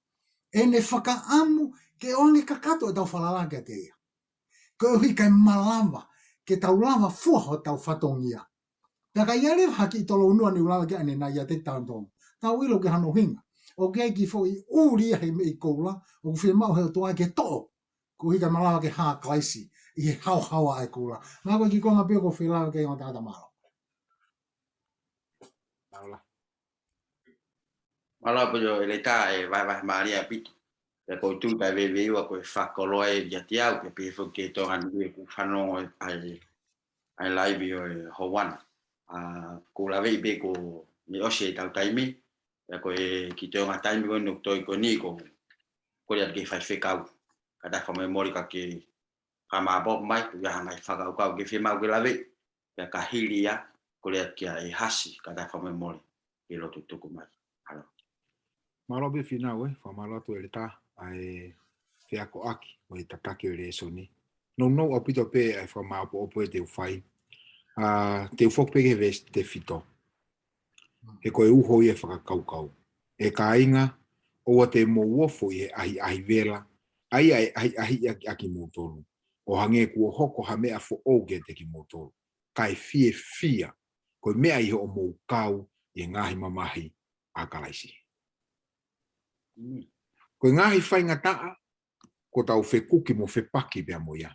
ʻEne fakaʻamu ke ʻoange kakato ʻetau falala kiate ia. Koeʻuhi kae malava, ke tau lava fua hotau fatongia. Pea ka ʻi ai leva ha kiʻi tolounua naʻa ku lave ki ai ʻanenai ʻiate kitautolu. Tau ʻilo ki hono ʻuhinga. ʻOku ʻi ai e kiʻi foʻi ʻuli ia he meʻi koula, ʻoku fiemaʻu ʻe he ʻOtua ke toʻo. Koeʻuhi kae malava ke hā ʻa Kalaisi ʻi he haohaoa ʻa e koula. Naʻa ko e kiʻi konga pē ʻoku ou fie lave ki ai, ongo tangata, mālō. Mālō. Mālō ʻaupito ʻEletā, ʻe vahevahe mālie ʻaupito. Pea ʻoku ou tui ʻoku taʻeveiveiua ko e fakakoloa ʻeni kiate au, pea pehē foki ki he Tonga ni ʻoku fanongo ai ʻa e, ʻa e laivi ʻo e houa ni. ʻA, ʻoku ou laveʻi pē kuo ne ʻosi ʻetau taimi, pea ko e kiʻi toenga taimi ko eni ʻoku toe ko eni ʻoku kole atu ki he faifekau. Kātaki fakamolemole ka ke fakamāʻopoʻopo mai, ko ia ha ngaahi fakakaukau ʻoku ke fiemaʻu ke lave, pea ka hili ia, kole atu kia ʻEhasi, kātaki fakamolemole, ke lotu tuku mai. Mālō. Mālō pē Fīnau, ē, fakamālō atu ʻEletā, ʻa e feakoʻaki ʻo e tataki ʻo e lēsoni. Nounou ʻaupito pē ʻa e fakamāʻopoʻopo ʻe te u fai. ʻA, te u foki pē ki he veesi tefito. He ko e uho ia e fakakaukau. ʻE kāinga, ʻoua te mou ofo ʻi he ʻahiʻahi vela, ʻa ia ʻe ʻahiʻahiʻi ʻaki, ʻaki kimoutolu. ʻO hangē kuo hoko ha meʻa foʻou kiate kimoutolu. Kae fiefia, ko e meʻa ʻi hoʻomou kau, ʻi he ngaahi mamahi ʻa Kalaisi. Ko e ngaahi faingataʻa, ko ʻetau fekuki mo fepaki pea mo ia.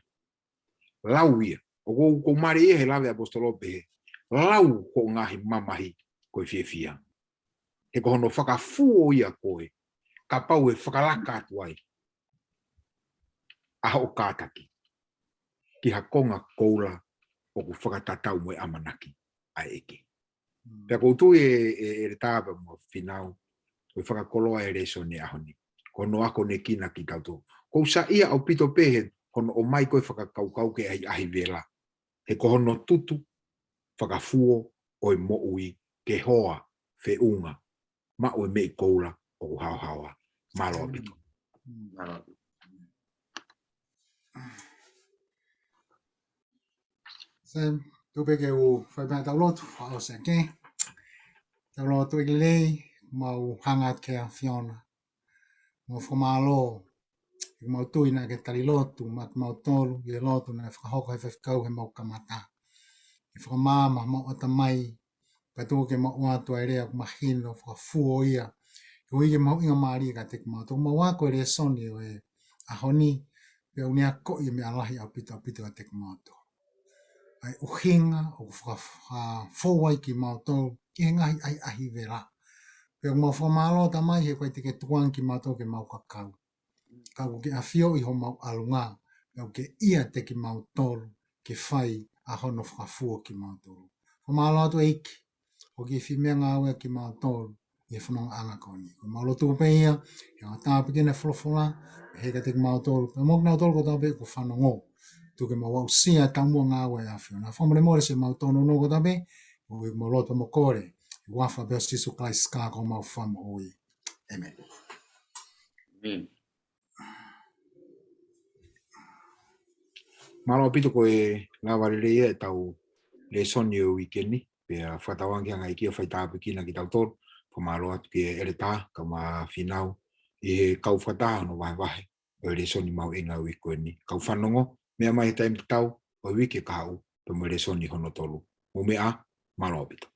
Lau ia, ʻoku ou, ʻoku ou mālieʻia he lave ʻa e ʻaposetolo pehē, lau hoʻo ngaahi mamahi ko e fiefia. He ko hono fakafuo ia koe, kapau ʻe fakalaka atu ai ʻa hoʻo kātaki ki ha konga koula ʻoku fakatatau mo e ʻamanaki ʻa e ʻEiki. Pea ʻoku ou tui ʻe, ʻe, ʻEletā pea mo Fīnau, ʻoku fakakoloa e lēsoni ʻo e ʻaho ni. Ko hono akonekina kitautolu. ʻOku ou saiʻia ʻaupito pē he hono ʻomai ko e fakakaukau ki he ʻahiʻahi vela. He ko hono tutu, fakafuo ʻo e moʻui ke hoa, feʻunga maʻu e meʻi koula ʻoku haohaoa. Mālō ʻaupito. Mālō ʻaupito. Sam, tuku pē ke u fai pē ʻetau lotu, fakaʻosi ange. Tau lotu. ʻEiki lelei, mau hanga atu ki he ʻAfiona. Mau fakamālō, ʻoku mau tui naʻa ke tali lotu maʻa kimautolu ʻi he lotu naʻe fakahoko ʻe he faifekau heʻemau kamata. ʻI he fakamaama homau ʻatamai, pea tuku ke mau ʻoatu ʻa e lea ʻoku mahino, fakafuo ia, koeʻuhi ke mahuʻingamālie kiate kimautolu. Mau ako e lēsoni ʻo e ʻaho ni, pea ʻoku ne akoʻi e meʻa lahi ʻaupito ʻaupito kiate kimautolu. ʻA e ʻuhinga ʻoku faka-, fakafou ai kimautolu ki he ngaahi ʻahiʻahi vela. Pea ʻoku mau fakamālō Tamai he ʻoku ʻikai te ke tukuange kimautolu ke mau kakau, ka ʻoku ke ʻafioʻi homau ʻalunga, pea ʻoku ke ʻiate kimautolu ke fai ʻa hono fakafuo kimautolu. Fakamālō atu ʻEiki, ʻoku ke fie meʻangāueʻaki kimautolu ʻi he fonongaʻanga ko eni. Ko ʻemau lotu pē ia, he ʻoku tāpuekina e folofola, he kiate kimautolu, pea mo kinautolu kotoa pē ʻoku fanongo. Tuku ke mau aʻusia e taumuʻa ngāue ʻa e ʻAfiona. Fakamolemole siʻemau tōnounou kotoa pē, ʻoku mau lotu mo kole ʻi he huafa pē ʻo Sīsū Kalaisi ko homau Fakamoʻui. ʻĒmeni. ʻĒmeni. Mālō ʻaupito, ko e lava lelei ia ʻetau lēsoni ʻo e uike ni, pea fakatauange ki he ʻEiki ʻo fai tāpuekina kitautolu. Fakamālō atu ki he ʻEletā, kae ʻumaʻā Fīnau, ʻi he kau fakataha hono vahevahe ʻo e lēsoni mahuʻinga ʻo e uike ko eni. Kau fanongo, meʻa mai he taimi tatau ʻo e uike kahaʻu, pea mo e lēsoni hono tolu. Mou meʻa ā, mālō ʻaupito.